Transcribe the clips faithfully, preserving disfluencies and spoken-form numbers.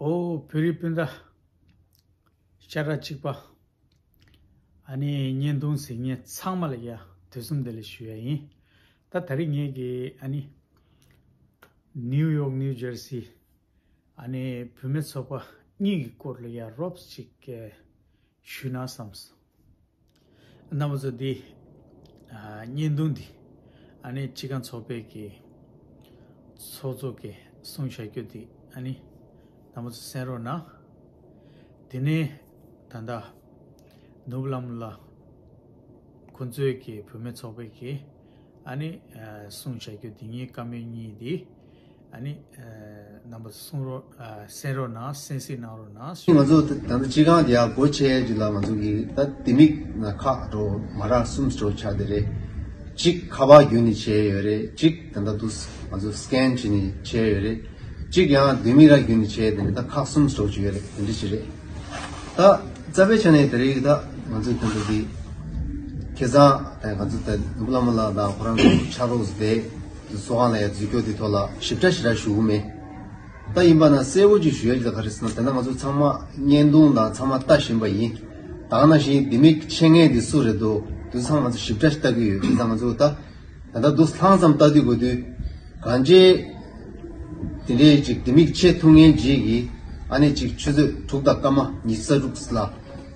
ཨོ་བོད་རིགས་སྤུན་ཟླ་ཤ་ཁྲག་གཅིག་པ། ཨ་ནི་བརྙན་ཐུང་གཟིགས་མཁན་ཚང་མ་ལ་ཡ་དུས་གསུམ་བདེ་ལེགས་ཞུ་ཡ་ཡིན། ད་ད་རིང་ངེད་ཀྱི་ཨ་ནི་ནིའུ་ཡོག་ནིའུ་ཇར་སི་ཨ་ནི་བུད་མེད་ཚོགས་པ་གཉིས་ཀྱི་སྐོར་ལ་ཡ་རོབ་ཅིག་ཞུས་ན་བསམས། རྣམ་པ་ཚོ་འདི་ཨ་བརྙན་ཐུང་འདི་ཨ་ནི་སྤྱི་ཁང་ཚོགས་པའི་གི་ཚོགས་གཙོ་གི་གསུང་བྱ་རྒྱུ་འདི་ཨ་ནི་རྣམ་པ་ཚོ་གསན་རོགས་གནང་། དེ་ནས་ད་ལྟ་ནུབ་ལམ་ལ་ཁོ་ཚོའི་གི་བུད་མེད་ཚོགས་པའི་གི་ཨ་ནི་ཨ་གསུང་བྱ་རྒྱུ་འདི་ངའི་བཀའ་མོལ་གཉིས་འདི་ཨ་ནི་ཨ་རྣམ་པ་ཚོ་གསུང་རོགས་ཨ་གསན་རོགས་གནང་། གསན་གཟིགས་གནང་རོགས་གནང་། ང་ཚོ་ད་ལྟ་སྤྱི་ཁང་འདི་ཡར་སྒོ་ཕྱེ་ཡས་ཅིག་ལ་ང་ཚོ་གི་ད་ལྡེ་མིག་ན་ཁག་འགྲོ་མ་རག་གསུམ་འགྲོ་ཆགས་བསྡད་རེད། གཅིག་ཁ་པར་བརྒྱུད་ནས་བྱས་ཡོད་རེད། གཅིག་ད་ལྟ་འདུག་ང་ཚོ་སི་ཀེན་བྱས་ནས་བྱས་ཡོད་རེད། གཅིག་ཡང་ལྡེ་མིག་ར་བརྒྱུད་ནས་བྱས་དེ་ནས་ད་ཁག་གསུམ་འགྲོ་གི་ཡོད་རེད། དེ་འདྲ་ཅིག་རེད། ད་རྩ་བའི་ཆ་ནས་དེ་རིང་ད་ང་ཚོ་དེ་འདྲ་འདི་ཁ་སང་ད་ང་ཚོ་ད་ནུབ་བླ་མ་ལགས་དང་ཁོ་རང་ཚོ་ཕྱག་རོགས་སུ་བསྡད་ཚོགས་ཁང་ལ་ཡ་འཛུལ་སྐྱོད་དེ་ཐོག་ལ་ཞིབ་ཕྲ་ཞིག་ར་ཞུ་གི་མེད། ད་ཡིན་པ་ན་གསལ་བོ་ཅིག་ཞུ་ཡ་ཅིག་ད་ག་རེ་ཟེར་ན། དེ་ན་ང་ཚོ་ཚང་མ་བརྙན་ཐུང་དང་ཚང་མ་ལྟ་བཞིན་པ་ཡིན། ད་ག་ནང་བཞིན་ལྡེ་མིག་ཕྱེ་མཁན་དེ་སུ་རེད་འདུག་དེ་ཚང་མ་ཚོ་ཞིབ་ཕྲ་ཞིག་ལྟ་གི་ཡོད། དེ་ཚང་ང་ཚོ་ད་ད་ལྟ་འདུག་ལྷང་ཙམ་ལྟ་དུས་གོ་དུས་གང་ཅི་དེ་འདྲའི་ཅིག་ལྡེ་མིག་ཕྱེ་ཐུབ་མཁན་ཅིག་གིས་ཨ་ནི་ཅིག་ཆུ་ཚོད་དྲུག་དང་སྐར་མ་ཉི་ཤུ་རྩ་དྲུག་ལ་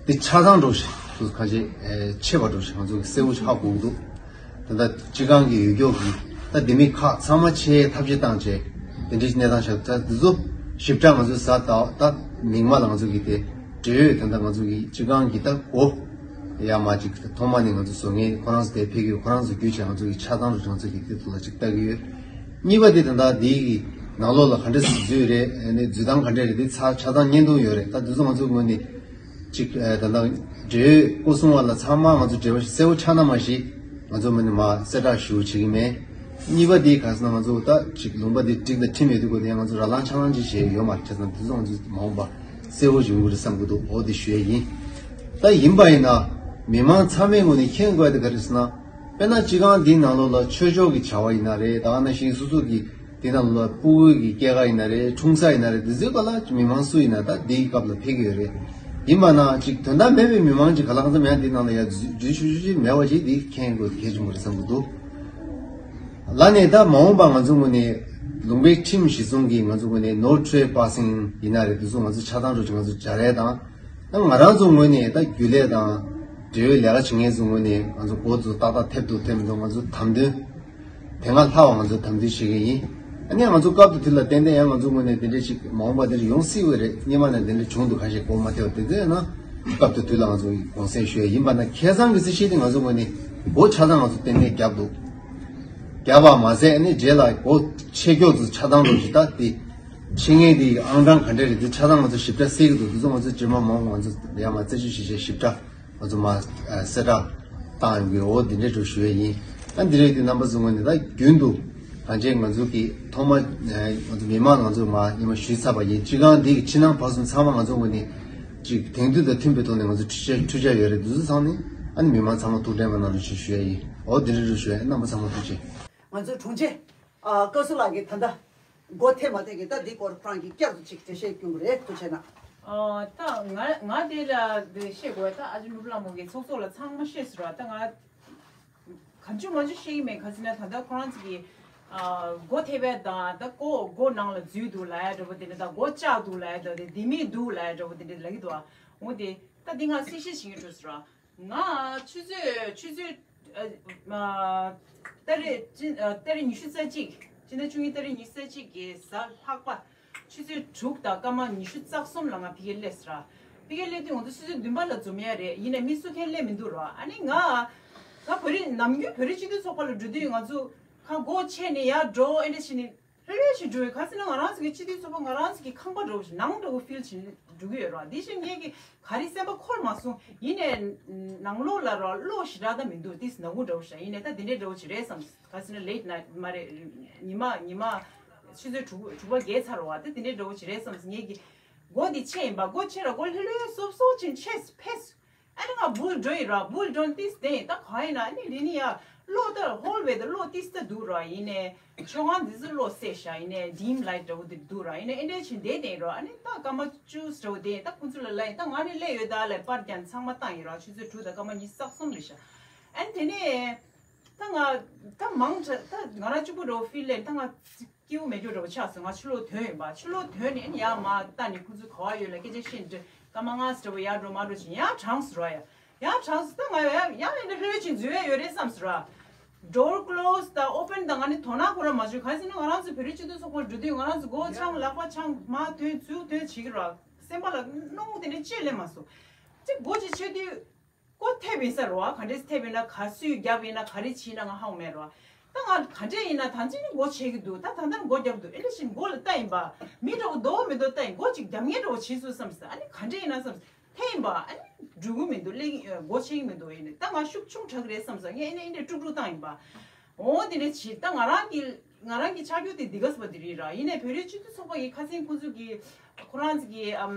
དེ་ཆ་ཚང་འགྲོ་ཞིག་དུ་གང་ཅི་ཕྱེ་བ་འགྲོ་ཞིག་ང་ཚོ་གི་གསལ་བོ་ཞིག་ཧ་གོ་གི་འདུག་ད་ལྟ་སྤྱི་ཁང་གི་ཡུལ་སྐྱོབ་ཀྱི་ད་ལྡེ་མིག་ཁག་ཚང་མ་ཕྱེ་ཐབས་ཤེས་བཏང་བྱས་དེ་འདྲའི་གནས་སྟངས་ཤར། ད་འདི་ཚོ་ཞིབ་ཕྲ་ང་ཚོས་གཟའ་ཟླ་བ་ད་མིག་དམར་ལ་ང་ཚོ་གི་དེ་འབྲེལ་ཡོད་ད་ལྟ་ང་ཚོ་གི་སྤྱི་ཁང་གི་ད་སྒོ་ཡར་མར་ཅིག་ཐོག་མ་ནས་ང་ཚོ་བཟོ་མཁན་ཁོ་རང་ཚོ་དེ་ཕེབས་ཀྱི་ཡོད། ཁོ་རང་ཚོ་བརྒྱུད་བྱས་ང་ཚོ་གི་ཆ་ཚང་རུ་ང་ཚོ་གི་དེ་ཐོག་ལ་ཅིག་ལྟ་གི་ཡོད། གཉིས་པ་དེ་ད་ལྟ་འདི་གི་ནང་ལོགས་ལ་ག་འདྲ་ཞིག་འཛུལ་རེད། ཨ་ནི་འཛུལ་སྟངས་ག་འདྲ་རེད། དེ་ཚ་ཆ་ཚང་བརྙན་ཐུང་ཡོད་རེད། ད་འདི་ཚོ་ང་ཚོ་ངོས་ནས་ཅིག་ཨ་ད་ལྟ་འབྲེལ་ཡོད་སྐོར་སྲུང་བ་ལ་ཚང་མ་ང་ཚོ་འབྲེལ་བ་ཞིག་གསལ་བོ་ཆགས་ན་མ་གཞི་ང་ཚོ་མི་ནི་མ་གསལ་བསྒྲགས་ཞུ་བྱེད་ཀྱི་མེད། གཉིས་པ་དེ་ག་ཟེར་ན་ང་ཚོ་ད་ཅིག་ལུང་པ་དེ་སྒྲིག་དང་ཁྲིམས་ཡོད་དུས་གོ་དེ་ང་ཚོ་ར་ལང་ཆ་ལང་ཅིག་བྱས་ཡོད་མ་རེད། བྱས་ཙང་དེ་ཚོ་ང་ཚོ་མ་འོངས་པ་གསལ་བོ་ཞིག་ཡོང་གི་རེད་བསམ་གི་འདུག་འོ་དེ་ཞུ་ཡས་ཡིན། ད་ཡིན་པ་ཡིན་ན་མི་མང་ཚང་མའི་ངོས་ནས་མཁྱེན་དགོས་ཡ་དེ་ག་རེ་ཟེར་ན། དཔེར་ན་སྤྱི་ཁང་འདིའི་ནང་ལོགས་ལ་ཆོས་ཕྱོགས་ཀྱི་བྱ་བ་ཡིན་ན་རེད། ད་ག་ནང་བཞིན་སོ་སོ་གི་དེ་ནང་ལ་སྤུ་གུ་གི་སྐྱེས་སྐར་ཡིན་ན་རེད། འཁྲུངས་ས་ཡིན་ན་རེད། འདི་ཚོའི་སྐོར་ལ་མི་མང་སུ་ཡིན་ན་ད་འདིའི་སྐབས་ལ་ཕེབས་ཀྱི་ཡོད་རེད། ཡིན་པ་ན་ཅིག་དོན་དག་མེད་པའི་མི་མང་ཅིག་ག་ལ་གང་འཚམ་ཡང་འདི་ནང་ལ་ཡ་འཛུལ་འཛུལ་ཞུ་རྒྱུ་ཅིག་མེད་པ་ཅིག་འདི་མཁྱེན་དགོས་གལ་ཆེན་པོ་རེད་བསམ་གྱི་འདུག་ལ་ནས་ད་མ་འོངས་པ་ང་ཚོ་ངོས་ནས་ལུང་པའི་ཁྲིམས་གཞི་བཟུང་གིས་ང་ཚོ་ངོས་ནས་no trespassing་ཡིན་ན་རེད། འདི་ཚོ་ང་ཚོ་ཆ་ཚང་འགྲོ་ཅིག་ང་ཚོ་སྦྱར་ཡས་དང་། ད་ང་རང་ཚོ་ངོས་ནས་ད་རྒྱུན་ལས་དང་འབྲེལ་ཡོད་ལས་ཀ་བྱེད་མཁན་ཚོ་ངོས་ནས་ང་ཚོ་འགོ་ཚོ་ཏག་ཏག་ཐེབས་འདུག་ཐེབས་མི་འདུག་ང་ཚོ་དམ་དོན་དེ་སྔ་ལྷག་པ་ང་ཚོ་དམ་དོན་བྱེད་ཀྱི་ཡིན། ཨ་ནི་ང་ཚོ་སྐབས་དེ་དུས་ལ་ཏན་ཏན་ཡང་ང་ཚོ་ངོས་ནས་དེ་འདྲ་ཞིག་མ་འོངས་པ་དེ་འདྲ་ཡོང་སྲིད་པ་རེད། སྔོན་མ་ནས་དེ་འདྲ་བྱུང་འདུག་ཁ་ཤས་སྒོ་མ་ཐེབས་པ་དེ་ཚོ་ཡང་ན་སྐབས་དེ་དུས་ལ་ང་ཚོ་དགོངས་སེལ་ཞུ་ཡ་ཡིན་པ་ན། ཁ་སང་གི་སྲིད་བྱུས་དེ་ང་ཚོ་ངོས་ནས་སྒོ་ཆ་ཚང་ང་ཚོ་ཏན་ཏན་བརྒྱབ་འདུག་བརྒྱབ་པ་མ་ཟད་ཨ་ནི་རྗེས་ལ་སྒོ་ཕྱེ་ཀྱོག་ཚོ་ཆ་ཚང་འགྲོ་ཞིག་ད་དེ་ཕྱེ་མཁན་དེ་ཨང་གྲངས་ག་འདྲ་རེད། དེ་ཆ་ཚང་ང་ཚོ་ཞིབ་ཕྲ་གསལ་གྱི་འདུག་དེ་ཚོ་ང་ཚོ་རྗེས་མ་མང་བོ་ང་ཚོ་ཡར་མར་རྩད་གཅོད་བྱེད་བྱས་ཞིབ་ཕྲ་ང་ཚོ་མར་གསལ་བསྒྲགས་བཏང་ཡོང་གི། འོ་འདི་འདྲའི་འགྲོ་ཞུ་ཡས་ཡིན། ཨ་འདི་རེད། དེ་རྣམ་པ་ཚོ་ངོས་ནས་ད་རྒྱུན་དུ་གང་ཅི་ང་ཚོ་གི་ཐོག་མ་ང་ཚོ་མི་མང་ང་ཚོ་མར་ཉི་མ་ཞུས་ཚར་བ་ཡིན། སྤྱི་ཁང་འདི་གི་ཕྱི་ནང་བར་གསུམ་ཚང་མ་ང་ཚོ་ངོས་ནས་ཅིག་དེང་དུས་དང་མཐུན་པའི་ཐོག་ནས་ང་ཚོ་འཕྲུལ་ཆས་འཕྲུལ་ཆས་ཡོད་རེད། འདི་ཚོ་ཚང་ནས་ཨ་ནི་མི་མང་ཚང་མ་ཐུགས་དྲན་པ་གནང་རོགས་ཞེས་ཞུ་ཡས་ཡིན། འོ་འདི་འདྲའི་འགྲོ་ཞུ་ཡས། རྣམ་པ་ཚང་མ་ཐུགས་རྗེ་ཆེ། ང་ཚོའི་དྲུང་ཆེ་ཨ་བཀའ་ཟུར་ལགས་ཀྱིས་ད་ལྟ་སྒོ་ཐེབས་མ་ཐེབས་ཀྱི་ད་འདི་སྐོར་ཁོ་རང་གིས་བསྐྱར་དུ་ཅིག་འགྲེལ་བཤད་སྐྱོན་དགོས་རེད། ཐུགས་རྗེ་གནང་། ཨ་ད་ང་ང་དེ་ལ་འགྲེལ་བཤད་དགོས། ད་ཨ་ཅེ་ནོར་བུ་ལྷ་མོ་གིས་ཚོགས་གཙོ་ལ་ཚང་མ་བཤད་ཟེར་བ། ད་ང་གང་བྱུང་མང་བྱུང་བཤད་ཀྱི་མེད། ག་ཟེར་ན་ད་ལྟ་ཁོ་རང་ཚོ་གིས་ཨ་སྒོ་ཐེབས་པ་དང་ད་སྒོ་སྒོ་ནང་ལ་འཛུལ་འདུག་ལབ་ཡ་འདྲ་པོ་དེ་འདྲ་དང་སྒོ་བཅག་འདུག་ལབ་ཡ་འདྲ་པོ་དེ་ལྡེ་མིག་འདུག་ལབ་ཡ་འདྲ་པོ་དེ་འདྲ་ལབ་ཀྱི་འདུག་ཨ། འོ་དེ་ད་འདི་ང་གསལ་བཤད་བྱེད་ཀྱི་འགྲོ་ཟེར་བ། ང་ཆུ་ཚོད་ཆུ་ཚོད་ཨ་ཨ་ཏ་རིག་ཅི་ཨ་ཏ་རིག་ཉི་ཤུ་རྩ་གཅིག་སྤྱི་ཟླ་བཅུ་གཉིས་ཏ་རིག་ཉི་ཤུ་རྩ་གཅིག་གི་གཟའ་ལྷག་པ་ཆུ་ཚོད་དྲུག་དང་སྐར་མ་ཉི་ཤུ་རྩ་གསུམ་ལ་ང་ཕ་གིར་སླེབས་ཟེར། ཕ་གིར་སླེབས་དུས་ང་ཚོ་ཆུ་ཚོད་བདུན་པ་ལ་འཛོམས་ཡ་རེད། ཡིན་ནའི་མི་སུ་གང་སླེབས་མི་འདུག་ར། ཨ་ནི་ང་ང་བོད་རིགས་ནམ་རྒྱུན་བོད་རིགས་སྤྱི་མཐུན་ཚོགས་པ་ལ་འགྲོ་དུས་ང་ཚོ་ཁ་སྒོ་ཕྱེ་ནས་ཡར་འགྲོ་ཨེ་འདྲ་བྱས་ནས། ལྷོད་ལྷོད་ཞིག་འགྲོ་བའི་ག་ཟེར་ན་ང་རང་ཚོ་གི་སྤྱི་མཐུན་ཚོགས་པ་ང་རང་ཚོ་གི་ཁང་པ་འདྲ་བོ་ཞིག་ནང་འདྲ་བོ་ཕིལ་བྱེད་འགྲོ་གི་ཡོད་ར། དེ་བཞིན་ངས་ཀྱི་ག་རེ་སེམས་པ་འཁོར་མ་སོང་། ཡིན་ནའི་ནང་ལོགས་ལ་ར་གློག་ཞེ་དྲག་ད་མི་འདུག་དེ་ནག་ཁུང་འདྲ་བོ་ཞིག་ཡིན་ནའི་ད་དེ་འདྲའི་འདྲ་བོ་ཞིག་རེད་བསམ། ག་ཟེར་ན་ལེ་ཊི་ནའིཊ་མ་རེད། ཉི་མ་ཉི་མ་ཆུ་ཚོད་དྲུག་དྲུག་པ་བརྒལ་ཚར་བ་ད་དེ་འདྲའི་འདྲ་བོ་ཞིག་རེད་བསམ། ངས་ཀྱི་སྒོ་དེ་ཕྱེ་ཡིན་པ། སྒོ་ཕྱེ་ར་སྒོ་ལྷོད་ལྷོད་སོབ་སོབ་ཅིག་ཕྱེ་ཕེ། ཨ་ནི་ང་བུལ་འགྲོ་ཡིན་ར། བུལ་འགྲོ་ཏིས་དེ་ད་ག་ཡིན་ན་ཨ་ནི་ལི་ནི་ཡ་ གློག་ད་ཧོལ་ཝེ་ད་གློག་ཏིས་ད་འདུག་ར། ཡིན་ནས་མཆོད་ཁང་འདི་ཚོ་གློག་སད་ཤག་ཡིན་ནས་ཌིམ་ལའིཊ་འདྲ་བོ་དེ་འདུག་ར། ཡིན་ནས་ཨེ་འདྲས་བྱས་བསྡད་བསྡད་ར། ཨ་ནི་ད་སྐར་མ་བཅུ་འདྲ་བོ་བསྡད། ད་ཁོང་ཚོ་ལ་ལབ་ཡིན། ད་ང་ནི་སླེབས་ཡོད་ད་ལབ་པར་ཀྱང་ཚང་མ་བཏང་ཡིན་ར། ཆུ་ཚོད་དྲུག་དང་སྐར་མ་ཉི་ཤུ་རྩ་གསུམ་རེད་ཤག་ཨ་ནི་དེ་ནས་ད་ང་ད་མང་དྲགས། ད་ང་རང་གཅིག་པུ་འདྲ་བོ་ཕིལ་ལེན། ད་ང་སྐྱིད་པོ་མེད་རྒྱུ་འདྲ་བོ་ཆགས་སོང་། ང་ཕྱི་ལོགས་ཐོན་ཡིན་པ། ཕྱི་ལོགས་ཐོན་ནས་ཡར་མར་ལྟ་ནས་ཁོང་ཚོ་ག་པར་ཡོད་ལབ་སྐད་ཆ་བཤད་ནས་སྐར་མ་ལྔ་ཙམ་འདྲ་བོ་ཡར་འགྲོ་མར་འགྲོ་བྱས་ཡང་གྲང་སོང་ར། ཡ་ཡང་གྲང་སོང་། ད་ང་ཡང་ཡང་ལས་འདྲ་ལྷོད་ལྷོད་བྱས་འཛུལ་ཡ་ཡོད་རེད་བསམ་སོང་ར། ཌོར་ཀློ་སི་དང་ཨོ་པན་དང་ང་ནི་དོ་སྣང་ཁོ་རང་མ་བྱུང་། གང་ཟེར་ན་ང་རང་ཚོ་བོད་རིགས་སྤྱི་མཐུན་ཚོགས་པར་འགྲོ་དུས་ང་རང་ཚོ་མགོ་འཆང་ལག་པ་འཆང་མར་ཐོན་ཚུར་ཐོན་བྱེད་ཀྱི་ར། སེམས་པ་ལ་གནོང་དེ་འདྲ་ཅི་ཡང་སླེབས་མ་སོང་། ཅིག་སྒོ་ཅིག་ཕྱེ་དུས་སྒོ་ཐེབས་ཡིན་ས་རེད་བ། ག་འདྲས་ཐེབས་ཡིན་ན་ག་སུས་བརྒྱབ་ཡིན་ན་ག་རེ་བྱས་ན་ང་ཧ་གོ་མེད་རེད་བ། ད་ང་ག་འདྲས་ཡིན་ན་ད་ཅི་ནས་སྒོ་ཕྱེ་གི་འདུག་ད་ད་ལྟ་སྒོ་བརྒྱབ་འདུག་ཨེ་ལེ་ཤིང་སྒོ་ལ་ལྟ་ཡིན་པ། མི་འདྲ་བོ་འདུག་མི་འདུག་ལྟ་ཡིན། སྒོ་ཅིག་རྒྱབ་ངེས་འདྲ་བོ་བྱས་སོང་བསམ་སོང་། ཨ་ནི་ག་འདྲས་ཡིན་ན་བསམ་སོང་། ཐེབས་ཡིན་པ། ཨ་ནི་འགྲོ་གི་མི་འདུག་ལེགས་སྒོ་ཕྱེ་གི་མི་འདུག་ཡིན་ནི་ད་ང་ཤུགས་ཆུང་དྲགས་རེད་བསམ་སོང་། ངས་ཨེ་ནས་ཨེ་འདྲས་དཀྲུག་དཀྲུག་བཏང་ཡིན་པ། འོ་དེ་འདྲས་བྱས། ད་ང་རང་གི་ང་རང་གི་ཆ་རྒྱུས་དེ་འདི་ག་ཟེར་བ་དེ་རེད་ར། ཡིན་ནའི་བོད་རིགས་སྤྱི་མཐུན་ཚོགས་པ་གི་ཁ་སང་ཁོང་ཚོ་གི་ཁོ་རང་ཚོ་གི་ཨམ་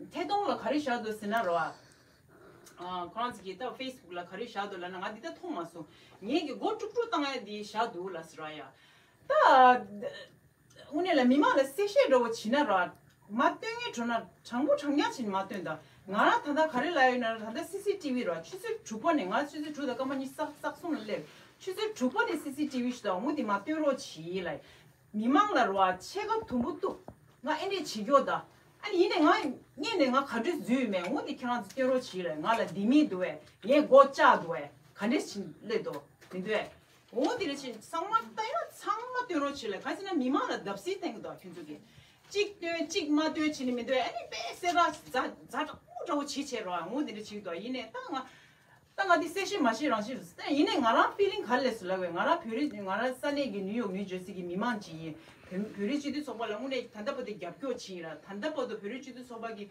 ཐད་གཏོང་ལ་ག་རེ་བཞག་འདུག་ཟེར་ན་ར། ཨ་ཁོ་རང་ཚོ་གི་ད་ཕེ་སི་བུག་ལ་ག་རེ་བཞག་འདུག་ལབ་ན་ང་འདི་ད་མཐོང་མ་སོང་། ངས་གི་སྒོ་དཀྲུག་དཀྲུག་བཏང་ཡ་འདི་བཞག་འདུག་ལབ་ཟེར་ར་ཡ། ད། དངོས་གནས་ལ་མི་མང་ལ་གསལ་བཤད་འདྲ་བོ་བྱེད་ན་ར། མ་སྟོན་ངེས་འགྲོ་ན་དྲང་པོ་དྲང་ཉག་བྱས་ནས་མ་སྟོན་ད། ང་རང་ད་ལྟ་ག་རེ་ལབ་ཡོད་ན་ར། ད་ལྟ་སི་སི་ཊི་ཝི་ར། ཆུ་ཚོད་དྲུག་པ་ནས། ང་ཆུ་ཚོད་དྲུག་དང་སྐར་མ་ཉི་ཤུ་རྩ་རྩ་གསུམ་ལ་སླེབས། ཆུ་ཚོད་དྲུག་པ་ནས་སི་སི་ཊི་ཝི་ཞིག་དང་འོ་འདི་མ་སྟོན་རོགས་བྱེད་ལབ། མི་མང་ལ་ར་ཕྱེད་ཀ་དུམ་བུ་གཏུབ། ང་ཨེ་འདྲས་བྱེད་རྒྱུ་ད། ཨ་ནི་ཡིན་ནས་ང་སྔོན་ནས་ང་ག་དུས་འཛུལ་ཡོད་མེད་འོ་འདི་ཁྱེད་རང་ཚོ་སྟོན་རོགས་བྱེད་ལབ། ང་ལ་འདི་མི་འདུག་བས། ངས་སྒོ་བཅག་འདུག་བས། ག་འདྲས་བྱེད་སླེབས་འདུག་མི་འདུག་བས། འོ་དེ་འདྲ་ཕྱིན་ཚང་མ་ལྟ་ཡ་ཚང་མ་སྟོན་རོགས་བྱེད་ལ། ག་ཟེར་ན་མི་མང་ལ་བརྡབ་གསིག་བསྟན་གི་འདུག་ཁྱོད་ཚོ་གིས། གཅིག་སྟོན་གཅིག་མ་སྟོན་བྱེད་ནི་མི་འདུག་ཨ་ནི་དཔེ་གསལ་ར་ཛ་ཛ་དྲག་པོ་འདྲ་བོ་བྱེད་བྱེད་རོགས། འོ་དེ་འདྲ་བྱེད་གི་འདུག་ཡིན་ནའི་ད་ང་ད་ང་འདི་གསལ་བཤད་མ་བྱེད་རང་བྱེད་རེད། ཡིན་ནའི་ང་རང་ཕི་ལིང་ག་རེ་སླེབས་སོང་ལབ་པས། ང་རང་བོད་རིགས་ང་རང་ས་གནས་ཀྱི་ནིའུ་ཡོག་ནིའུ་ཇར་སི་གི་མི་མང་ཅིག་ཡིན། བོད་བོད་རིགས་སྤྱི་མཐུན་ཚོགས་པ་ལ་དངོས་གནས་ད་ལྟ་བར་དུ་རྒྱབ་སྐྱོར་བྱེད་ཡིན་ར། ད་ལྟ་བར་དུ་བོད་རིགས་སྤྱི་མཐུན་ཚོགས་པ་གི་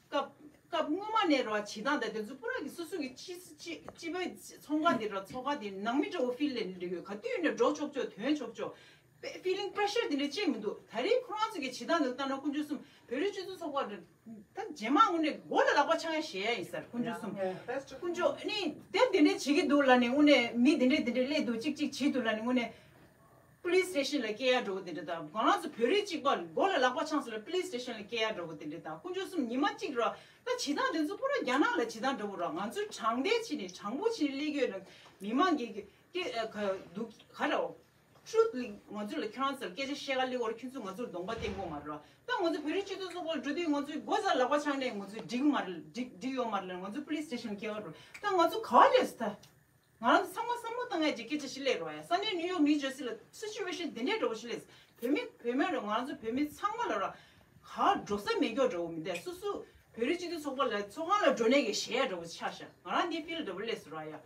སྐབས་སྐབས་སྔོན་མ་ནས་ར་བྱེད་སྟངས་དང་དེ་ཚོ་པུ་ར་གི་སོ་སོ་གི་སྤྱི་སྤྱི་སྤྱི་པའི་ཚོགས་ཁང་དེ་ར་ཚོགས་ཁང་དེ་ནང་མི་འདྲ་བོ་ཕིལ་ལེན་འདྲ་ཡོད། ག་དུས་ཡིན་ན་འགྲོ་ཆོག་ཆོག་ཐོན་ཆོག་ཆོག་པེ་ཕི་ལིང་པེ་རེ་ཤར་དེ་འདྲ་ཅིག་མི་འདུག་ད་རེས་ཁོ་རང་ཚོ་གི་བྱེད་སྟངས་འདི་ལྟ་ན་དཀོན་མཆོག་གསུམ་བོད་རིགས་སྤྱི་མཐུན་ཚོགས་པ་རེད། ད་རྗེས་མ་དངོས་གནས་མགོ་ལ་ལག་པ་འཆང་ཡ་ཞེད་ཡ་ཡིན་ས་རེད། དཀོན་མཆོག་གསུམ། དཀོན་མཆོག་ནི་དེབ་དེ་འདྲ་བྱེད་ཀྱི་འདུག་ལབ་ནས་དངོས་གནས་མི་དེ་འདྲ་དེ་འདྲ་སླེབས་འདུག་གཅིག་གཅིག་བྱེད་འདུག་ལབ་ནས་དངོས་གནས། པུ་ལིས་སི་ཊེ་ཤན་ལ་སྐྱེལ་ཡ་འགྲོ་བ་དེ་འདྲ་དང་། ང་རང་ཚོ་བོད་རིགས་གཅིག་པ་མགོ་ལ་ལག་པ་འཆང་ས་ལ་པུ་ལིས་སི་ཊེ་ཤན་ལ་སྐྱེལ་ཡ་འགྲོ་བ་དེ་འདྲ་དང་། དཀོན་མཆོག་གསུམ། ཉི་མ་གཅིག་ར་ད་བྱེད་སྟངས་དེ་ཚོ་པུ་ར་རྒྱ་ནག་ལ་བྱེད་སྟངས་འདྲ་བོ་ར། ང་ཚོ་དྲང་བདེན་བྱས་ནས་དྲང་པོ་བྱས་ནས་སླེབས་ཀྱི་ཡོད་ན་མི་མང་གི་སྐད་ཨ་ག་འདུག་ག་ར། ཊུ་རུ་ཐི་ལི་ང་ཚོ་ལ་ཁྱེད་རང་ཚོར་སྐད་ཆ་བཤད་ག་སླེབས་ཡོད་ར། ཁྱེད་ཚོ་ང་ཚོར་གདོང་པ་བསྟན་དགོས་མ་རེད་ར། ད་ང་ཚོ་བོད་རིགས་སྤྱི་མཐུན་ཚོགས་པ་ལ་འགྲོ་དུས་ང་ཚོའི་མགོ་སར་ལག་པ་འཆང་ནས་ང་ཚོས་འགྲིག་མ་རེད། འགྲིག་འགྲིག་ཡོད་མ་རེད་ལབ་ང་ཚོ་པུ་ལིས་སི་ཊེ་ཤན་སྐྱེལ་བ་འགྲོ། ད་ང་ཚོ་ག་བ་སླེབས་སོང་ད། ང་རང་ཚོ་ཚང་མ་བསམ་བློ་བཏང་ཡ་ཅིག་སྐད་ཆ་ཞིག་སླེབས་རོགས་ཡ། ས་གནས་ནིའུ་ཡོག་ནིའུ་ཇར་སི་ལ་སི་ཅུ་ཨེ་ཤན་དེ་འདྲའི་འདྲ་བོ་ཞིག་སླེབས། བོད་མི་བོད་མི་རེད། ང་རང་ཚོ་བོད་མི་ཚང་མ་ལ་ར་ག་འགྲོ་ས་མེད་སྐྱོ་འདྲ་བོ་མི་འདུག་སོ་སོ་བོད་རིགས་སྤྱི་མཐུན་ཚོགས་པ་ལ་ཚོགས་ཁང་ལ་འགྲོ་ནས་ཀྱི་ཞེད་ཡ་འདྲ་བོ་ཆགས་ཤག་ང་རང་འདི་ཕི་ལ་འདྲ་བོ་སླེབས་སོང་ར་ཡ།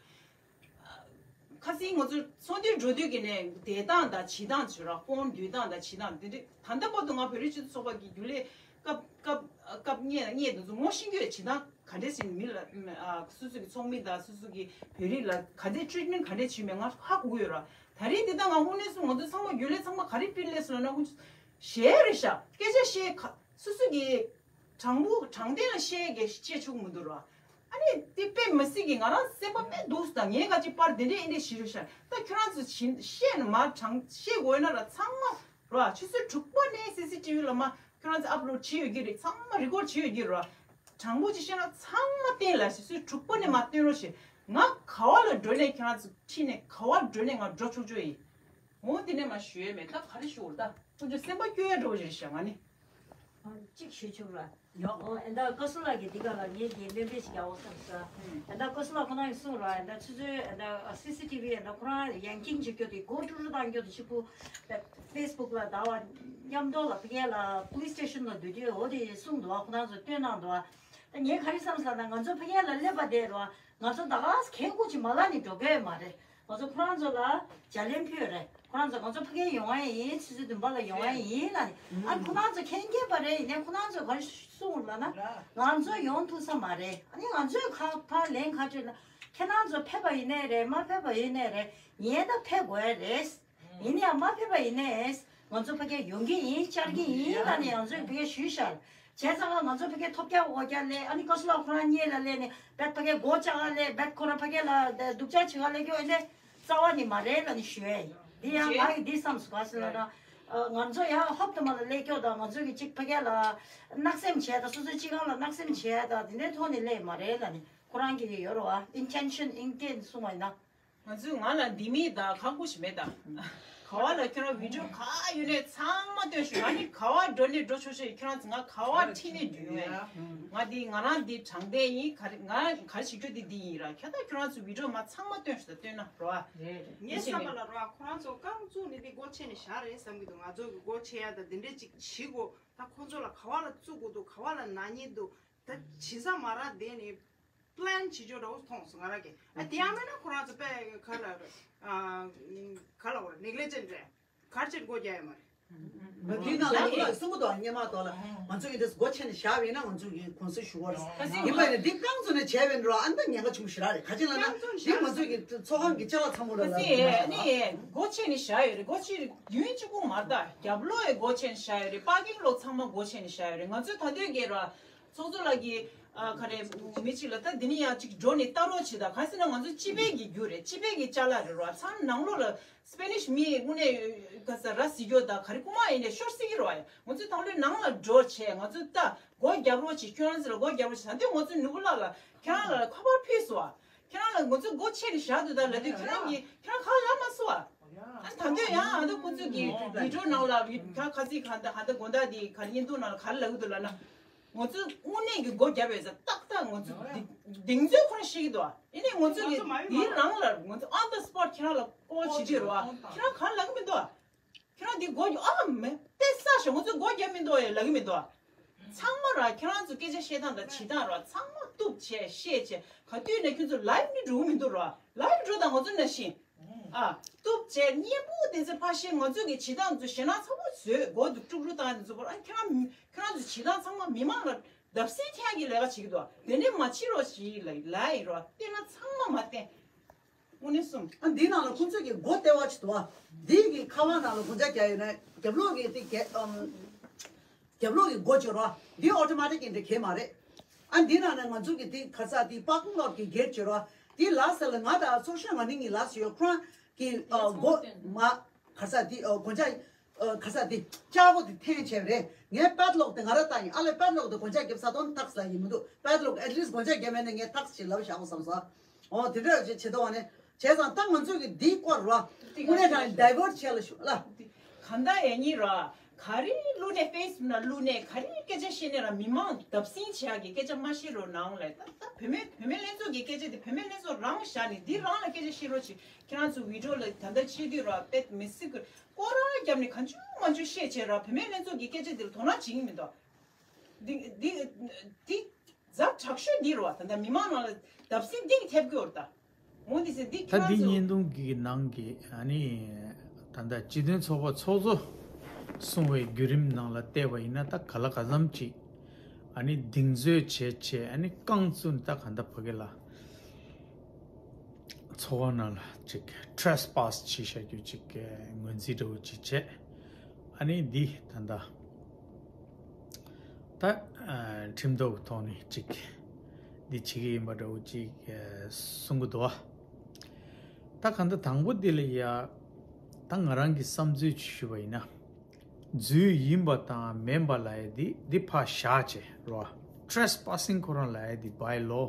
ཁ་སང་ང་ཚོ་ཚོགས་འདུར་འགྲོ་དུས་ཀྱི་ནས་བསྡད་སྟངས་དང་བྱེད་སྟངས་བྱོས་ར། ཁོང་སྡོད་སྟངས་དང་བྱེད་སྟངས་འདི་འདྲ་ད་ལྟ་བར་དུ་ང་བོད་རིགས་སྤྱི་མཐུན་ཚོགས་པ་གི་རྒྱུན་ལས་སྐབས་སྐབས་སྐབས་གཉིས་ལ་གཉིས་དེ་ཚོ་ངོ་ཤེས་ཀྱི་ཡོད། བྱེད་སྟངས་ག་འདྲས་ཟིན་མི་ལ་ཨ་སོ་སོ་གི་ཚོགས་མི་དང་སོ་སོ་གི་བོད་རིགས་ལ་ག་འདྲས་ཊི་རི་ཊི་མེན་ཊི་ག་འདྲས་བྱས་མེད་ང་ཧ་གོ་གི་ཡོད་ར། ད་རེས་འདི་ལྟ་ང་དངོས་གནས་སུ་ང་ཚོ་ཚང་མ་རྒྱུན་ལས་ཚང་མ་ག་རེ་ཕིལ་ལས་སོང་ལབ་ན་ཁོང་ཚོ་ཞེ་རེད་ཤག་སྐད་ཆ་བཤད་ག་སོ་སོ་གི་དྲང་པོ་དྲང་བདེན་ལ་བཤད་གི་བཤད་ཆོག་གི་མི་འདུག་ར། ཨ་ནི་དེ་དཔེ་མི་སྲིད་ཀྱི་ང་རང་སེམས་པ་དཔེ་སྡུག་སོང་། ད་ངས་ག་ཅིག་པར་དེ་འདྲས་ཨེ་འདྲས་ཞིག་རེད་ཤག་ད་ཁྱོད་རང་ཚོ་བྱིན་བཤད་ནས་མར་དྲང་བཤད་དགོས་ཡོད་ན་ར་ཚང་མ་ར་ཆུ་ཚོད་དྲུག་པ་ནས་སི་སི་ཊི་ཝི་ལ་མ་ཁྱོད་རང་ཚོ་ཨབ་ལོཌ་བྱས་ཡོད་ཀྱི་རེད། ཚང་མ་རི་ཀོཌ་བྱས་ཡོད་ཀྱི་རེད། དྲང་པོ་ཅིག་བཤད་ན་ཚང་མ་བསྟན་ལ་ཆུ་ཚོད་དྲུག་པ་ནས་མ་བསྟན་རོགས་ཞེས། ང་ག་བ་ལ་འགྲོ་ནས་ཁྱོད་རང་ཚོ་ཁྲིད་ནས་ག་བ་འགྲོ་ནས་ང་འགྲོ་ཆོག་ཆོག་ཡིན། འོ་དེ་ནས་མ་ཞུ་ཡས་མེད། ད་ག་རེ་ཞུ་བར་ད་ཁོང་ཚོ་སེམས་པ་སྐྱོ་ཡ་འགྲོ་བ་རེད་ཤག་ང་ནི། གཅིག་ཞུ་ཆོག་ར། ཡོ། ཨོ་ཨེ་ད་བཀའ་ཟུར་ལགས་ཀྱིས་འདི་ག་ལ་ངེད་ཀྱིས་སྣོན་པ་ཞིག་རྒྱག་འོ་བསམ་ས། ཨེ་ད་བཀའ་ཟུར་ལགས་ཁོ་རང་གིས་གསུངས་ར། ཨེ་ད་ཆུ་ཚོད་ཨེ་ད་སི་སི་ཊི་ཝི་ཨེ་ད་ཁོ་རང་ཡང་ཀིང་བྱེད་རྒྱུ་དེ་སྒོ་ཀྲུག་ཀྲུག་བཏང་རྒྱུ་དེ་ཕྱི་གུ་ཕེ་སི་བུག་ལ་ད་བ་མཉམ་དུ་ལ་ཕ་གི་ལ་པུ་ལིས་སི་ཊེ་ཤན་ལ་སྡོད་དུས་འོ་དེ་གསུངས་འདུག་བ། ཁོ་རང་ཚོ་སྟོན་གནང་འདུག་བ། ད་ངས་ག་རེ་བསམ་ས་ན་ང་ཚོ་ཕ་གི་ལ་སླེབས་པ་དེ་ར་ང་ཚོ་ད་ག་གན་ཁུག་ཅིག་མ་ལ་ནི་འགྲོ་གི་མ་རེད། ང་ཚོ་ཁོ་རང་ཚོ་ལ་ལྗགས་ལན་ཕུལ་རེད། ཁོ་རང་ཚོ་ང་ཚོ་ཕ་གིར་ཡོང་བ་ཡིན། ཆུ་ཚོད་བདུན་པ་ལ་ཡོང་བ་ཡིན་ལབ་ནས། ཨ་ཁོ་རང་ཚོ་མཁྱེན་མཁྱེན་པ་རེད། ཡིན་ནའི་ཁོ་རང་ཚོས་ག་རེ་གསུངས་ལབ་ན། ང་ཚོ་ཡོང་ཐུབ་ས་མ་རེད། ཨ་ནི་ང་ཚོས་ཁ་ཕར་ལན་ག་བརྗོད་ན། ཁྱེད་རང་ཚོ་ཕེབས་པ་ཡིན་ནའི་རེད། མ་ཕེབས་པ་ཡིན་ནའི་རེད། ངས་ད་ཕེབས་དགོས་རེད། ཡིན་ནའི་མ་ཕེབས་པ་ཡིན་ནའི་ང་ཚོ་ཕ་གིར་ཡོང་གི་ཡིན། བཅར་གི་ཡིན་ལབ་ནས་ང་ཚོས་ཕ་གིར་ཞུས་ཤག་བྱས་ཙང་ང་ཚོ་ཕ་གིར་ཐོབ་རྒྱག་འོ་རྒྱག་སླེབས། ཨ་ནི་བཀའ་ཟུར་ལགས་ཁོ་རང་སྔོན་ལ་སླེབས་ནས་བེད་ཕ་གིར་སྒོ་བཅག་ག་སླེབས། བེད་ཁོ་རང་ཕ་གི་ལ་སྡུག་ཅག་བྱེད་ག་སླེབས་ཀྱི་ཡོད་ནས། རྩ་བ་ནི་མ་རེད་ལབ་ནས་ཞུ་ཡ་ཡིན། འདི་ཡང་ང་ཡི་འདི་བསམ་སོང་ག་ཟེར་ལབ་ན། ཨ། ང་ཚོ་ཡང་ཧོབ་ཏེ་མར་ལ་སླེབས་ཀྱོག་དང་། ང་ཚོ་གི་གཅིག་ཕ་གི་ལ་གནག་སེམས་བྱས་དང་། སོ་སོའི་སྤྱི་ཁང་ལ་གནག་སེམས་བྱས་དང་། དེ་འདྲའི་ཐོག་ནས་སླེབས་མ་རེད་ལབ་ནས་ཁོ་རང་གི་ཡོད་རེད་བ། ཨིན་ཊེན་ཤན་ཨིན་ཊེན་སོང་བ་ཡིན་ན། ང་ཚོས་ང་ལ་འདི་མིན་དང་ཁག་པོ་ཞིག་མེད་ད། ག་བ་ལ་ཁྱོད་རང་བི་ཌིའོ་ག་ཡོད་ནས་ཚང་མ་སྟོན་ཤོག་ང་ནི་ག་བ་འགྲོ་ནས་འགྲོ་ཆོག་ཤོག་ཁྱོད་རང་ཚོ་ང་ག་བ་ཁྲིད་ནས་འགྲོ་ཡོད། ང་འདི་ང་རང་འདི་དྲང་བདེན་ཡིན། ག་རེ་ང་ག་རེ་བྱེད་རྒྱུ་འདི་འདི་ཡིན་ར། ཁྱད་ད་ཁྱོད་རང་ཚོ་བི་ཌིའོ་མ་ཚང་མ་སྟོན་ཤོག་ད་སྟོན་ན་རོ་ཨ། ངའི་བསམ་པ་ལ་རོ་ཨ། ཁོ་རང་ཚོ་རྐང་བཙུགས་ནས་འདི་སྒོ་ཕྱེ་ནས་བཞག་རེད་བསམ་གྱི་འདུག་ང་ཚོ་གི་སྒོ་ཕྱེ་ཡ་ད་འདི་འདྲས་ཅིག་བྱེད་དགོས། ད་ཁོ་ཚོ་ལ་ག་བ་ལ་བཙུགས་དགོས་འདུག་ག་བ་ལ་ན་ཉེན་འདུག་ད་བྱེད་ས་མ་རག་བསྡད་ནས། པི་ལན་བྱེད་ཆོག་འདྲ་བོ་མཐོང་སོང་ང་རང་གིས། ཨ་དེ་ཡང་མིན་ན་ཁོ་རང་ཚོ་དཔེ་ག་ལ་རེད། ཨ་ག་ལ་བ་རེད། ནེག་ལི་ཇེན་ཊི་རེད། ག་རེ་བྱས་སྒོ་རྒྱག་ཡ་མ་རེད། ང་དེའི་ནང་ལ་ཁོ་ལ་གསུང་གི་འདུག་སྔོན་མ་དོ་ལ་ང་ཚོ་ཡིན་དུས་སྒོ་ཕྱེ་ནས་བཞག་པ་ཡིན་ན་ང་ཚོ་གི་གུང་སེང་ཞུ་བ་རེད། ཡིན་པ་ཡིན་ན་འདི་རྐང་བཙུགས་ནས་བྱས་པ་ཡིན་འགྲོ། ཨ་ནི་ད་ཉེན་ཁ་ཆེན་པོ་ཞེ་དྲག་རེད། ག་ཅི་ལབ་ན་འདི་ང་ཚོ་གི་ཚོགས་ཁང་གི་ཅ་ལག་ཚང་མ་ར་ལ་ཨ་ནི་སྒོ་ཕྱེ་ནས་བཞག་ཡོད་རེད། སྒོ་ཕྱེ་རེད། ཡུན་གཅིག་པུ་མ་རེད་ད། རྒྱབ་ལོགས་ཡི་སྒོ་ཕྱེ་ནས་བཞག་ཡོད་རེད། པར་ཀིང་ལོ་ཚང་མ་སྒོ་ཕྱེ་ནས་བཞག་ཡོད་རེད། ང་ཚོས་ད་དུང་གི་ར། ཚོགས་གཙོ་ལགས་ཀྱིས་ཨ་ག་རེ་མི་གཅིག་ལ་ད་འདི་ནས་ཡང་གཅིག་འགྲོ་ནས་ལྟ་རོགས་བྱེད་དང་། གང་ཟེར་ན་ང་ཚོ་སྤྱི་པའི་གི་རྒྱུ་རེད། སྤྱི་པའི་གི་ཅ་ལག་རེད་རོ། ཚང་ནང་ལོགས་ལ་སི་པེ་ནིཤ་མི་དངོས་གནས་ག་ས་ར་བཟི་རྒྱུ་དང་ག་རེ་རྐུ་མ་ཡིན་ནས་ཤོར་སྲིད་ཀྱི་རོ། ང་ཚོ་ད་ལོའི་ནང་ལ་འགྲོ་བྱས་ང་ཚོ་ད་སྒོ་རྒྱབ་རོགས་བྱེད། ཁྱོད་རང་ཚོ་ལ་སྒོ་རྒྱབ་རོགས་བྱེད། ད་དུང་ང་ཚོ་ནོར་བུ་ལགས་ལ་ཁྱེད་རང་ལ་ཁ་པར་ཕུལ་སོང་ཨ། ཁྱེད་རང་ལ་ང་ཚོ་སྒོ་ཕྱེ་ནས་བཞག་འདུག་ད་ལབ་དུས་ཁྱེད་རང་གིས་ཁྱེད་རང་ཁ་ལབ་མ་སོང་ཨ། ཨ་ད་དུང་ཡང་ཨ་ད་ཁོ་ཚོ་གི་བི་ཌིའོ་ནང་ལ་ཁ་ཁ་ཚིག་ག་ད་ཧ་ད་དགོང་དག་འདི་ག་རེ་བརྙན་ཐུང་ནང་ལ་ག་རེ་ལབ་ཀྱི་འདུག་ལབ་ན། ང་ཚོ་དངོས་གནས་ཀྱི་སྒོ་བརྒྱབ་ཡོད་ས་ཏག་ཏག་ང་ཚོ་གདེང་ཚོད་ཁོ་རང་ཤེས་ཀྱི་འདུག་ཨ་ནི་ང་ཚོ་གི་འདིའི་རང་ལ་ང་ཚོ་on the spot ཁྱེད་རང་ལ་ཀོལ་བྱེད་ཀྱི་རེད་བ། ཁྱེད་རང་ག་རེ་ལབ་ཀྱི་མི་འདུག་ཨ། ཁྱེད་རང་འདི་སྒོ་རྒྱབ་ཨ་མེ་དཔེ་ས་ཞིག་ང་ཚོ་སྒོ་རྒྱབ་མི་འདུག་ཨེ་ལབ་ཀྱི་མི་འདུག་ཨ། ཚང་མ་ར་ཁྱེད་རང་ཚོ་སྐད་ཆ་བཤད་སྟངས་དང་བྱེད་སྟངས་ར་ཚང་མ་གཏུབ་བྱས་བཤད་བྱས་ག་དུས་ནས་ཁྱོད་ཚོ་ལའིབ་ནི་འགྲོ་གི་མི་འདུག་ར། ལའིབ་འགྲོ་དང་ང་ཚོ་ན་ཤིང་ཨ་གཏུབ་བྱས་གཉེན་པོ་དེ་ཚོ་ཕ་ཤེས། ང་ཚོ་གི་བྱེད་སྟངས་ཚོ་ཞེ་ན་ཚ་པོ་བཟོས་སྒོ་དུ་དཀྲུག་དཀྲུག་བཏང་དེ་ཚོ་བོར་ཨ། ཁྱེད་རང་ཁྱེད་རང་ཚོ་བྱེད་སྟངས་ཚང་མ་མི་མང་ལ་བརྡབ་གསིག་ཐེབས་ཀྱི་ལས་ཀ་བྱེད་ཀྱི་འདུག་དེ་འདྲས་མ་བྱེད་རོགས་ཞེས་ལ་ལ་ཡིན་རོགས། བལྟས་ན་ཚང་མ་མ་བལྟས། དངོས་གནས་གསུམ། ཨ་འདིའི་ནང་ལ་ཁོང་ཚོས་ཀྱི་སྒོ་ལྟེ་བ་ཅིག་འདུག་ཨ། འདིའི་གི་ཁ་པར་ནང་ལ་སྒོ་ལྕགས་རྒྱག་ཡོད་ན་རྒྱབ་ལོགས་ཀྱི་དེ་གས་ཨམ། རྒྱབ་ལོགས་ཀྱི་སྒོ་ཅིག་རོ། འདི་ཨོ་ཊོ་མ་ཊིག་ཡིན་འདྲ་གས་མ་རེད། ཨ་འདི་ནང་ན་ང་ཚོ་གི་དེ་ག་ས་དེ་པར་ཀིང་ལོཊ་ཀྱི་གེ་ཊི་ཅིག་རོ། དེ་ལ་ས་ལ་ང་དང་ཚོགས་གཞོན་ང་ནི་གཉིས་ལ་ས་ཡོད་ཁོ་རང་གི་ཨ་སྒོ་མ་ག་ས་དེ་ཨ་སྒོ་ལྕགས་ཨ་ག་ས་དེ་ལྕགས་སྒོ་དེ་འཐེན་བྱས་པ་རེད། ངས་པེ་ཌི་ལོག་དེ་ང་ར་བཏང་ཡིན། ཨ་ལས་པེ་ཌི་ལོག་དེ་སྒོ་ལྕགས་རྒྱབ་ས་དོན་ཐག་ས་ཡིན་མི་འདུག་པེ་ཌི་ལོག་ཨེཊ་ལིསཊ་སྒོ་ལྕགས་རྒྱབ་མེད་ན་ངས་ཐག་ཅིག་ལབ་བཞག་གོ་བསམ་སོང་། ཨོ་དེ་འདྲ་བྱེད་བྱེད་དོ་བ་ནི་བྱས་ཙང་ད་ང་ཚོས་ཀྱི་འདིའི་སྐོར་ར་དངོས་གནས་དྲང་ཌའི་ཝར་བྱས་ལ་ཞུ་ལ། གང་ལྟར་ཡང་ཉིན་ར་ག་རེ་བླུགས་ནས་ཕེ་སི་བུག་ནང་བླུགས་ནས་ག་རེ་སྐད་ཆ་བཤད་ནས་ར་མི་མང་བརྡབ་གསིག་བྱེད་ཡག་གི་སྐད་ཆ་མ་བཤད་རོགས་གནང་ལབ། ད་ད་བུད་མེད་བུད་མེད་ལྷན་ཚོགས་ཀྱི་སྐད་ཆ་དེ་བུད་མེད་ལྷན་ཚོགས་རང་བཞག་ནས་འདི་རང་ལ་སྐད་ཆ་བཤད་རོགས་བྱེད། ཁྱེད་རང་ཚོ་བི་ཌིའོ་ལ་ད་ལྟ་བྱེད་དུས་ར་དཔེ་མི་སྲིད་ཀྱི་སྐོར་ར་བརྒྱབ་ནས་གང་བྱུང་མང་བྱུང་བཤད་བྱས་ར་བུད་མེད་ལྷན་ཚོགས་ཀྱི་སྐད་ཆ་དེ་ལ་དོ་སྣང་བྱེད་ཀྱི་མི་འདུག་འདི་འདི་འདི། ཛབ་དྲག་ཤོས་འདི་རེད་བ། ད་ལྟ་མི་མང་ནང་ལ་བརྡབ་གསིག་འདི་གིས་ཐེབས་ཀྱི་ཡོད་རེད་ད། འོ་འདི་ཟེར་འདི་ཁྱེད་ད་རང་འདི་ཚོ་བརྙན་ཐུང་གི་ནང་གི་ཨ་ནི་ད་ལྟ་སྤྱི་མཐུན་ཚོགས་པ་ཚོགས་གཙོ་གསུང་བའི་བརྒྱུད་རིམ་ནང་ལ་བལྟས་པ་ཡིན་ན་ད་ག་ལ་ག་ཙམ་ཅིག་ཨ་ནི་གདེང་ཚོད་བྱས་བྱས་ཨ་ནི་རྐང་བཙུགས་ནས་ད་ག་འདྲ་ཕ་གི་ལ་ཚོགས་པ་ནང་ལ་ཅིག་ཊྲེས་པཱས་བྱས་བཞག་རྒྱུ་ཅིག་ངོས་འཛིན་འདྲ་བོ་ཅིག་བྱས། ཨ་ནི་འདི་ད་ལྟ། ད་ཨ་ཁྲིམས་ཐོག་གི་ཐོག་ནས་ཅིག་འདི་བྱེད་ཀྱི་ཡིན་པ་འདྲ་བོ་ཅིག་ཨ་གསུང་གི་འདུག་བ། ད་གང་ལྟར་དང་པོ་འདི་ལ་ཡ་ད་ང་རང་གི་བསམ་ཚུལ་ཅིག་ཞུས་པ་ཡིན་ན། རྫུས་ཡིན་པ་དང་མིན་པ་ལབ་ཡ་འདི་འདི་ཕར་བཞག་བྱས་རོ། ཊྲེས་པཱ་སིང་ཁོ་རང་ལབ་ཡ་འདི་བའི་ལོ།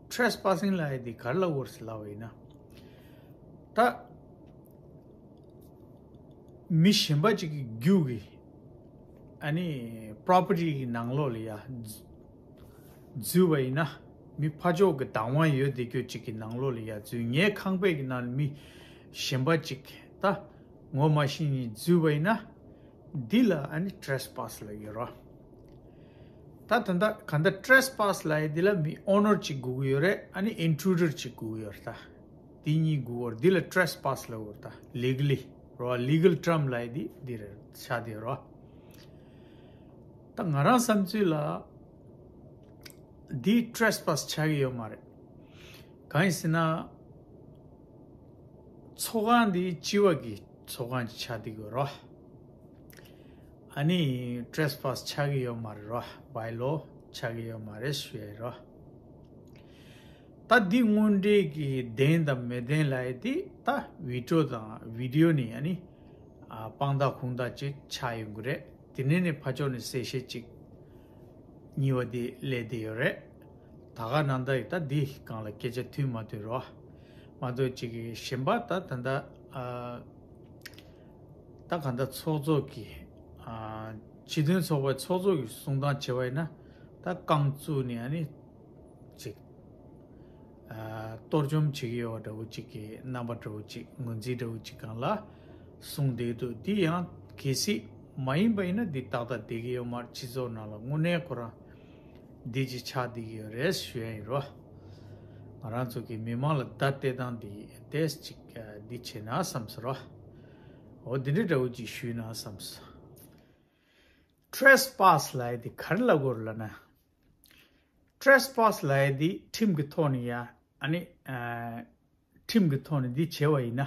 ཊྲེས་པཱ་སིང་ལབ་ཡ་འདི་ག་རེ་ལབ་དགོས་རེད་ལབ་པ་ཡིན་ན། ད་མི་གཞན་པ་ཅིག་གི་རྒྱུ་གི་ཨ་ནི་པོ་རོ་པར་ཊི་གི་ནང་ལོགས་ལ་ཡ་འཛུལ་བ་ཡིན་ན། མི་ཕར་ཕྱོགས་ཀྱི་བདག་དབང་ཡོད་བསྡད་རྒྱུ་ཅིག་གི་ནང་ལོགས་ལ་ཡ་འཛུལ། ངའི་ཁང་པའི་གི་ནང་ལ་མི་གཞན་པ་ཅིག་ད་ངོ་མ་ཤེས་མཁན་འཛུལ་བ་ཡིན་ན། འདི་ལ་ཨ་ནི་ཊྲེས་པཱས་ལབ་ཡོད་རོ། ད་ད་ལྟ་ག་འདྲ་ཊྲེས་པཱས་ལབ་ཡ་འདི་ལ་མི་ཨོ་ནར་ཅིག་དགོས་ཀྱི་ཡོད་རེད། ཨ་ནི་ཨིན་ཊུ་རུ་ཌར་ཅིག་དགོས་ཀྱི་ཡོད་རེད། ད་འདི་གཉིས་དགོས་ཀྱི་རེད། འདི་ལ་ཊྲེས་པཱས་ལབ་ཀྱི་ཡོད་རེད། ད་ལི་ག་ལི་རོ། ལི་གལ་ཊརམ་ལབ་ཡ་འདི་འདི་རེད་ཆགས་བསྡད་ཡོད་རོ། ད་ང་རང་བསམ་ཚུལ་ལ་འདི་ཊྲེས་པཱས་ཆགས་ཀྱི་ཡོད་མ་རེད། གང་ཡིན་ཟེར་ན། ཚོགས་ཁང་འདི་སྤྱི་པ་གི་ཚོགས་ཁང་ཅིག་ཆགས་བསྡད་ཀྱི་ཡོད་རོ། ཨ་ནི་ཊྲེས་པཱས་ཆགས་ཀྱི་ཡོད་མ་རེད་རོ། བའི་ལོ་ཆགས་ཀྱི་ཡོད་མ་རེད་ཞུ་ཡ་ཡིན་རོ། ད་འདི་དངོས་འབྲེལ་གྱི་བདེན་དང་མི་བདེན་ལབ་ཡ་དེ་ད་བི་ཌི་ཡོ་དང་བི་ཌི་ཡོ་ནས་ཨ་ནི་ཨ་སྤང་ཐག་ཁུང་ཐག་ཅིག་ཆགས་ཡོང་གི་རེད། དེ་ནས་ནི་ཕར་ཕྱོགས་ནས་གསལ་བཤད་ཅིག་གཉིས་པ་དེ་སླེབས་བསྡད་ཡོད་རེད། ད་ག་ནང་ད་ཡི་ད་འདི་སྒང་ལ་སྐད་ཆ་མཐུན་མ་མཐུན་རོ། མ་གཏོགས་ཅིག་གི་གཞན་པ་ད་ད་ད་ཨ་ད་ག་ད་ཚོགས་གཙོ་གི་ཨ་སྤྱི་མཐུན་ཚོགས་པའི་ཚོགས་གཙོ་གི་གསུང་སྟངས་བྱས་པ་ཡིན་ན་ད་རྐང་བཙུགས་ནས་ཨ་ནི་ཅིག་ཨ་གཏོར་བཅོམ་བྱེད་ཀྱི་ཡོད་པ་འདྲ་བོ་ཅིག་གི་རྣམ་པ་འདྲ་བོ་ཅིག་ངོས་འཛིན་འདྲ་བོ་ཅིག་སྒང་ལ་གསུངས་བསྡད་འདུག་འདི་ཡང་གལ་སྲིད་མ་ཡིན་པ་ཡིན་ན་འདི་ཏག་ཏག་བསྡད་ཀྱི་ཡོད་མ་རེད། སྤྱི་ཚོགས་ནང་ལ་དངོས་གནས་ཁོ་རང་འདི་ཅིག་ཆགས་བསྡད་ཀྱི་ཡོད་རེད་ཞུ་ཡ་ཡིན་རོ། ང་རང་ཚོ་གི་མི་མང་ལ་བརྡ་སྟེར་སྟངས་འདི་ཏེས་ཅིག་འདི་བྱེད་ན་བསམ་སོང་རོ། འོ་འདི་འདྲ་འདྲ་བོ་ཅིག་ཞུས་ན་བསམ་སོང་། ཊེ་རེས་པ་སི་ལབ་ཡ་འདི་ག་རེ་ལབ་དགོས་རེད་ལབ་ན། ཊེ་རེས་པ་སི་ལབ་ཡ་འདི་ཁྲིམས་ཀྱི་ཐོག་ནས་ཡ་ཨ་ནི་ཨ་ཁྲིམས་ཀྱི་ཐོག་ནས་འདི་བྱས་པ་ཡིན་ན་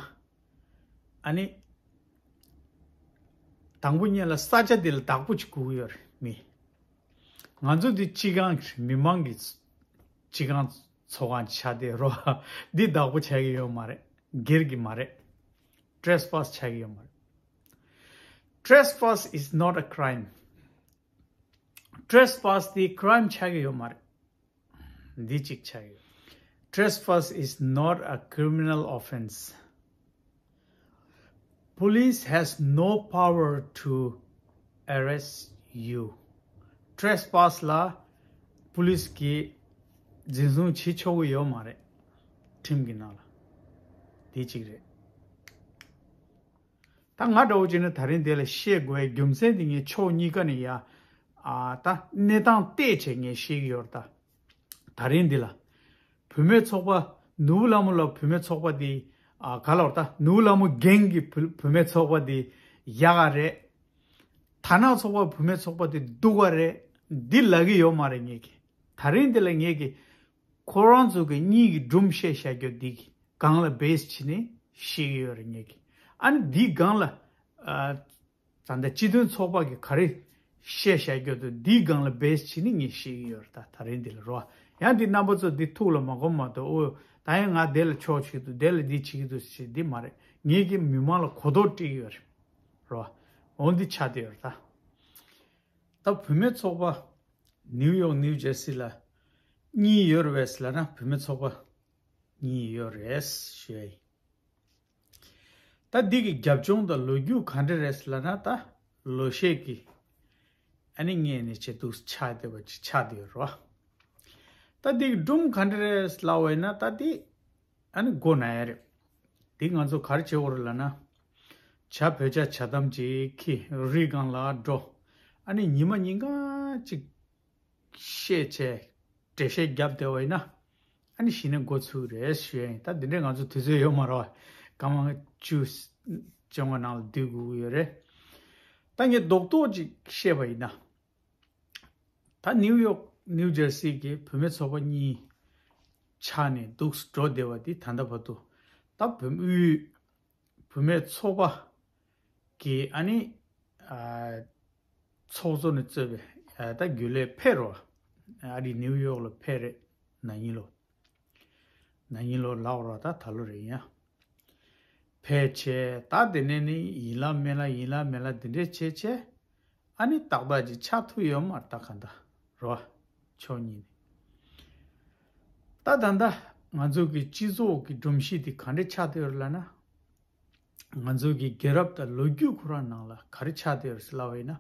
ཨ་ནི་དང་པོ་ཉིད་ལ་ས་ཆ་འདི་ལ་བདག་པོ་བྱེད་དགོས་ཀྱི་ཡོད་རེད་མི། ང་ཚོ་འདི་སྤྱི་ཁང་གི་མི་མང་གི་སྤྱི་ཁང་ཚོགས་ཁང་ཆགས་བསྡད་རོ། འདི་བདག་པོ་བྱ་གི་ཡོད་མ་རེད། སྒེར་གྱི་མ་རེད། ཊེ་རེས་པ་སི་བྱ་གི་ཡོད་མ་རེད། Trespass is not a crime. ཊེ་རེས་པ་སི་འདི་ཁི་རའིམ་ཆགས་ཀྱི་ཡོད་མ་རེད། འདི་གཅིག་ཆགས་ཡོད། Trespass is not a criminal offence. Police has no power to arrest you. ཊེ་རེས་པ་སི་ལ་པུ་ལི་སི་གིས་འཛིན་བཟུང་བྱེད་ཆོག་གི་ཡོད་མ་རེད། ཁྲིམས་ཀྱི་ནང་ལ། འདི་གཅིག་རེད། ད་ང་འདྲ་བོ་བྱས་ན་ད་རིང་འདི་ལ་བཤད་དགོས་རྒྱུ་མཚན་འདི་ངས་ཕྱོགས་གཉིས་ཀ་ནས་ཡ། ཨ་ད་གནས་སྟངས་བལྟས་བྱས་ངས་བཤད་ཀྱི་ཡོད་རེད་ད། ད་རིང་འདི་ལ། བུད་མེད་ཚོགས་པ་ནོར་བུ་ལྷ་མོ་ལ་བུད་མེད་ཚོགས་པ་འདི་ཨ་ག་ལ་བར་ད་ནོར་བུ་ལྷ་མོ་རྒན་གྱི་བུ་བུད་མེད་ཚོགས་པ་འདི་ཡག་ག་རེད། དར་ནག་ཚོགས་པ་བུད་མེད་ཚོགས་པ་འདི་སྡུག་ག་རེད། འདི་ལབ་ཀྱི་ཡོད་མ་རེད་ངས་ཀྱི། ད་རིང་འདི་ལ་ངས་ཀྱི། ཁོ་རང་ཚོ་གི་གཉིས་ཀྱི་སྒྲུང་བཤད་བཞག་རྒྱུ་འདི་གི་སྒང་ལ་བེས་བྱས་ནས་བཤད་ཀྱི་ཡོད་རེད་ངས་ཀྱི། ཨ་ནི་འདིའི་སྒང་ལ་ཨ་ད་ལྟ་སྤྱི་མཐུན་ཚོགས་པ་གི་ག་རེ་བཤད་བཞག་རྒྱུ་འདུག་འདིའི་སྒང་ལ་བེས་བྱས་ནས་ངས་བཤད་ཀྱི་ཡོད་རེད་ད། ད་རིང་འདི་ལ་རོ། ཡང་འདི་རྣམ་པ་ཚོ་འདི་ཐུགས་ལ་མ་གོམས་མ་གཏོགས་ཨོ་ད་ཡང་ང་དེ་ལ་ཕྱོགས་བྱེད་ཀྱི་འདུག་དེ་ལ་འདི་བྱེད་ཀྱི་འདུག་ཞེས་འདི་མ་རེད། ངས་ཀྱི་མི་མང་ལ་གོ་རྟོགས་སྤྲད་ཀྱི་ཡོད་རེད་རོ། འོ་འདི་ཆགས་བསྡད་ཡོད་རེད་ད། ད་བུད་མེད་ཚོགས་པ་ནིའུ་ཡོག་ནིའུ་ཇར་སི་ལ་གཉིས་ཡོད་རེད་པས་ལབ་ན་བུད་མེད་ཚོགས་པ་གཉིས་ཡོད་རེད་ཞུ་ཡ་ཡིན། ད་འདི་གི་རྒྱབ་ལྗོངས་དང་ལོ་རྒྱུས་ག་འདྲ་རེད་ལབ་ན་ད་ལོ་ཤས་ཀྱི་ཨ་ནི་ངས་ནི་བྱེད་འདུག་ཆགས་བསྡད་པ་ཅིག་ཆགས་བསྡད་ཡོད་རེད་བ། ད་འདི་གི་སྒྲུང་ག་འདྲ་རེད་ལབ་པ་ཡིན་ན་ད་འདི་ཨ་ནི་མགོ་ན་ཡ་རེད། འདི་ང་ཚོ་ག་རེ་བྱེད་དགོས་རེད་ལབ་ན། བྱ་བོད་ཇ་ཇ་དམ་ཅིག་ཁྱེར་རི་སྒང་ལ་འགྲོ། ཨ་ནི་ཉི་མ་ཉིན་གང་ཅིག་བཤད་བྱས་འགྲེལ་བཤད་བརྒྱབ་བསྡད་པ་ཡིན་ན། ཨ་ནི་གཞི་ནས་འགོ་ཚུགས་རེད་ཞུ་ཡ་ཡིན། ད་འདི་འདྲའི་ང་ཚོ་དུས་ཚོད་ཡོད་མ་རེད་བ། སྐར་མ་བཅུ་བཅོ་ལྔ་ནང་ལ་སྡོད་དགོས་ཀྱི་ཡོད་རེད། ད་ངས་རྡོག་རྡོག་ཅིག་བཤད་པ་ཡིན་ན། ད་ནིའུ་ཡོག་ནིའུ་ཇར་སི་གི་བུད་མེད་ཚོགས་པ་གཉིས་ཆགས་ནས་འདུག་འགྲོ་བསྡད་པ་འདི་ད་ལྟ་བར་དུ་ད་བུད་དབུས་བུད་མེད་ཚོགས་པ་གི་ཨ་ནི་ཨ་ཚོགས་གཙོ་ནས་གཙོས་པའི་ཨ་ད་རྒྱུན་ལས་ཕེབས་རོགས། ཨ་རི་ནིའུ་ཡོག་ལ་ཕེབས་རེད། ན་ནིང་ལོ། ན་ནིང་ལོ་ལབ་རོགས་ད་ད་ལོ་རེད་ཡ། ཕལ་ཆེར་ད་དེ་ནས་ནི་ཡིན་ལ་མེད་ལ་ཡིན་ལ་མེད་ལ་འདི་འདྲས་བྱས་བྱས། ཨ་ནི་ཏག་ཏག་ཅིག་ཆགས་ཐུབ་ཡོད་མ་རེད་ད་ག་འདྲ་རོ། ཕྱོགས་གཉིས་ནས། ད་ད་ལྟ་ང་ཚོ་གི་སྤྱི་ཚོགས་ཀྱི་སྒྲོམ་གཞི་དེ་ག་འདྲས་ཆགས་བསྡད་ཡོད་རེད་ལབ་ན། ང་ཚོ་གི་རྒྱལ་རབས་དང་ལོ་རྒྱུས་ཁོ་རང་ནང་ལ་ག་རེ་ཆགས་བསྡད་ཡོད་རེད་ལབ་པ་ཡིན་ན།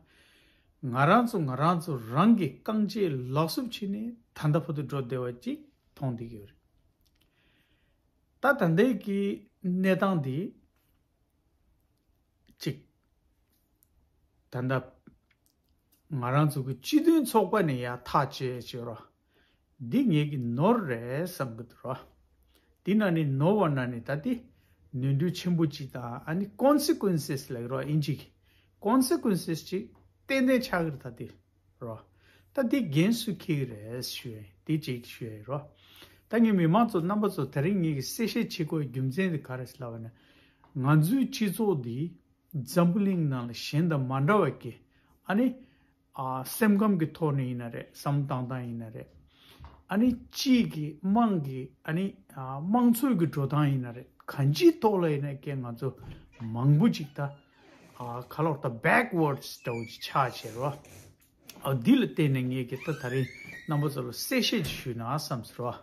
ང་རང་ཚོ་ང་རང་ཚོ་རང་གི་རྐང་རྗེས་ལག་སུབ་བྱས་ནས་ད་ལྟ་བར་དུ་འགྲོ་བསྡད་པ་ཅིག་མཐོང་བསྡད་ཀྱི་ཡོད་རེད། ད་ད་ལྟའི་གི་གནས་སྟངས་འདི་གཅིག་ད་ལྟ་ང་རང་ཚོ་གི་སྤྱི་མཐུན་ཚོགས་པ་ནས་ཡར་ཐག་བཅད་བྱས་རོ། འདི་ངེད་ཀྱི་ནོར་རེད་བསམ་གི་འདུག་རོ། འདི་ན་ནི་ནོར་བ་ན་ནི་ད་འདི་ནོར་འཁྲུལ་ཆེན་པོ་གཅིག་དང་ཨ་ནི་ཀོན་སི་ཀུན་སེས་ལབ་ཀྱི་རོ་ཨིན་ཇི་གི་ཀོན་སི་ཀུན་སེས་གཅིག་ཏན་ཏན་ཆགས་ཀྱི་རེད་ད་འདི། རོ། ད་འདི་འགན་སུ་འཁྱེར་གྱི་རེད་ཞུ་ཡ་ཡིན། འདི་གཅིག་ཞུ་ཡ་ཡིན་རོ། ད་ངས་མི་མང་ཚོ་རྣམ་པ་ཚོ་དེ་རིང་ངེད་ཀྱི་གསལ་བཤད་བྱེད་དགོས་རྒྱུ་མཚན་དེ་ག་རེ་ལབ་པ་ན། ང་ཚོའི་སྤྱི་ཚོགས་འདི་འཛམ་བུ་གླིང་ནང་ལ་གཞན་དང་མ་འདྲ་བ་གི་ཨ་ནི་ཨ་སེམས་ཁམས་ཀྱི་ཐོག་ནས་ཡིན་ན་རེད། བསམ་བློ་བཏང་སྟངས་ཡིན་ན་རེད། ཨ་ནི་སྤྱི་གི་དམངས་ཀྱི་ཨ་ནི་ཨ་དམངས་གཙོའི་གི་འགྲོ་སྟངས་ཡིན་ན་རེད། གང་ཅིའི་ཐོག་ལ་ཡིན་ན་ཀྱེ་ང་ཚོ་མང་པོ་ཅིག་ད་ཨ་ག་ལབ་ད་backwards་འདྲ་བོ་ཅིག་ཆགས་བྱས་རོ། ཨ་འདི་ལ་བརྟེན་ནས་ངས་ཀྱི་ད་ད་རིང་རྣམ་པ་ཚོ་ལ་གསལ་བཤད་ཅིག་ཞུས་ན་བསམ་ཟེར་བ།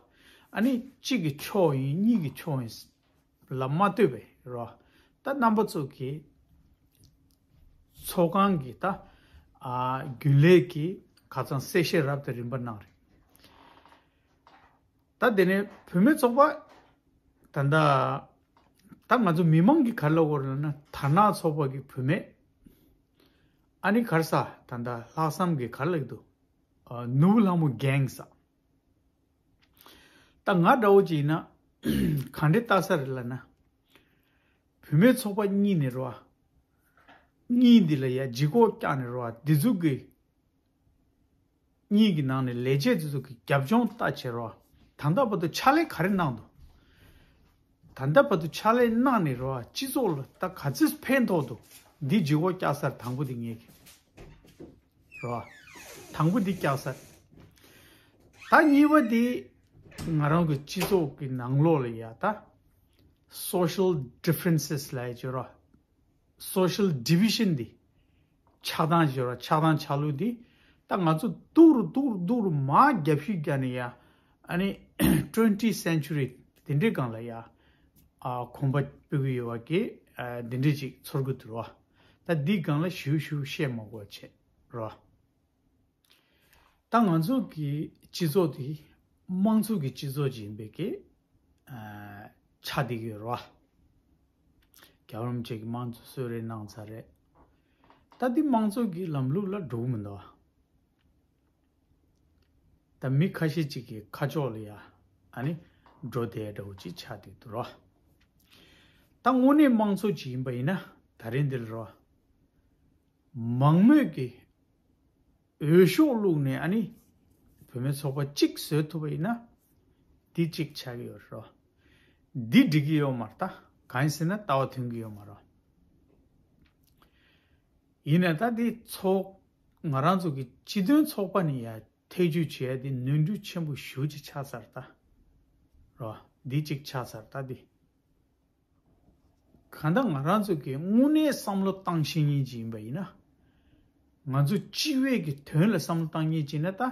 ཨ་ནི་གཅིག་གི་ཕྱོགས་ཡིན་གཉིས་ཀྱི་ཕྱོགས་ཡིན་ལ་མ་ལྟོས་པའི་རོ། ད་རྣམ་པ་ཚོ་གི་ཚོགས་ཁང་གི་ད་ཨ་རྒྱུན་ལས་ཀྱི་ཁ་སང་གསལ་བཤད་རབ་དང་རིམ་པ་གནང་རེད། ད་དེ་ནས་བུད་མེད་ཚོགས་པ་ད་ད་ད་ང་ཚོ་མི་མང་གི་ག་རེ་ལབ་དགོས་རེད་ལབ་ན་དར་ནག་ཚོགས་པ་གི་བུད་མེད། ཨ་ནི་ག་རེ་ཟ་ད་ད་ལྷག་བསམ་གི་ག་རེ་ལབ་ཀྱི་འདུག་ཨ་ནོར་བུ་ལྷ་མོ་གེང་ཟ། ད་ང་འདྲ་བོ་ཅིག་ཡིན་ན་ག་འདྲས་ལྟ་ས་རེད་ལབ་ན། བུད་མེད་ཚོགས་པ་གཉིས་ནས་རོ། གཉིས་འདི་ལ་ཡ་ལྗིད་ཁོག་བཀྱགས་ནས་རོ། འདི་ཚོ་གི་གཉིས་ཀྱི་ནང་ནས་ལས་བྱེད་དེ་ཚོ་གི་རྒྱབ་ལྗོངས་ལྟ་བྱེད་རོ། ད་ལྟ་བར་དུ་ཕྱག་ལས་ག་རེ་གནང་འདུག་ད་ལྟ་བར་དུ་ཕྱག་ལས་གནང་ནས་རོ། སྤྱི་ཚོགས་ལ་ད་ག་ཚོད་ཕན་ཐོགས་འདུག་འདི་ལྗིད་ཁོག་བཀྱགས་སར་དང་པོ་འདི་ངེད་ཀྱི་རོ། དང་པོ་འདི་བཀྱགས་སར། ད་གཉིས་པ་འདི་ང་རང་གི་སྤྱི་ཚོགས་ཀྱི་ནང་ལོགས་ལ་ཡ་ད་social differences་ལ་ཡ་བརྗོད་རོ། social division་འདི་ཆགས་སྡང་བརྗོད་རོ། ཆགས་སྡང་ཆགས་ལུགས་འདི་ད་ང་ཚོ་སྡུག་རུ་སྡུག་རུ་སྡུག་རུ་མར་རྒྱབ་ཤུད་རྒྱག་ནས་ཡ་ཨ་ནི་twenty century་དེ་འདྲའི་སྒང་ལ་ཡ་ཨ་གོམ་པ་སྤོས་ཀྱི་ཡོད་པ་གི་ཨ་དེ་འདྲ་ཅིག་ཚོར་གི་འདུག་རོ། ད་འདི་སྒང་ལ་ཞུ་ཞུ་བཤད་མ་དགོས་བྱས་རོ། ད་ང་ཚོ་གི་སྤྱི་ཚོགས་དེ་དམངས་གཙོ་གི་སྤྱི་ཚོགས་ཅིག་ཡིན་པའི་གི་ཨ་ཆགས་བསྡད་ཀྱི་ཡོད་རེད་བ། རྒྱལ་བ་རིན་པོ་ཆེ་གི་དམངས་གཙོ་གསོལ་རས་གནང་ཚར་རེད། ད་འདི་དམངས་གཙོ་གི་ལམ་ལུགས་ལ་འགྲོ་གི་མི་འདུག་བ། ད་མི་ཁ་ཤས་ཅིག་གི་ཁ་ཕྱོགས་ལ་ཡ་ཨ་ནི་འགྲོ་བསྡད་འདྲ་བོ་ཅིག་ཆགས་བསྡད་འདུག་རོ། ད་དངོས་གནས་དམངས་གཙོ་ཅིག་ཡིན་པ་ཡིན་ན་ད་རིང་འདིར་རོ། མང་མོས་ཀྱི་འོས་ཤོག་བླུགས་ནས་ཨ་ནི་བུད་མེད་ཚོགས་པ་གཅིག་བཟོས་ཐུབ་པ་ཡིན་ན་འདི་གཅིག་ཆགས་ཀྱི་ཡོད་རེད་རོ། འདི་འགྲིག་གི་ཡོད་མ་རེད། ད་གང་ཡིན་ཟེར་ན་ལྟ་བ་མཐུན་གྱི་ཡོད་མ་རེད། ཡིན་ནའི་ད་འདི་ཚོགས་ང་རང་ཚོ་གི་སྤྱི་དོན་ཚོགས་པ་ནས་ཡ་ཐེ་བྱུས་བྱས་ཏེ་ནོར་འཁྲུལ་ཆེན་པོ་ཞེ་པོ་ཅིག་ཆགས་ཚར་ད། རོ། འདི་གཅིག་ཆགས་ཚར་ད་འདི། གང་ལྟར་ང་རང་ཚོ་གི་དངོས་གནས་བསམ་བློ་བཏང་ཤེས་མཁན་ཅིག་ཡིན་པ་ཡིན་ན། ང་ཚོ་སྤྱི་བའི་གི་དོན་ལ་བསམ་བློ་བཏང་མཁན་ཅིག་ཡིན་ན་ད།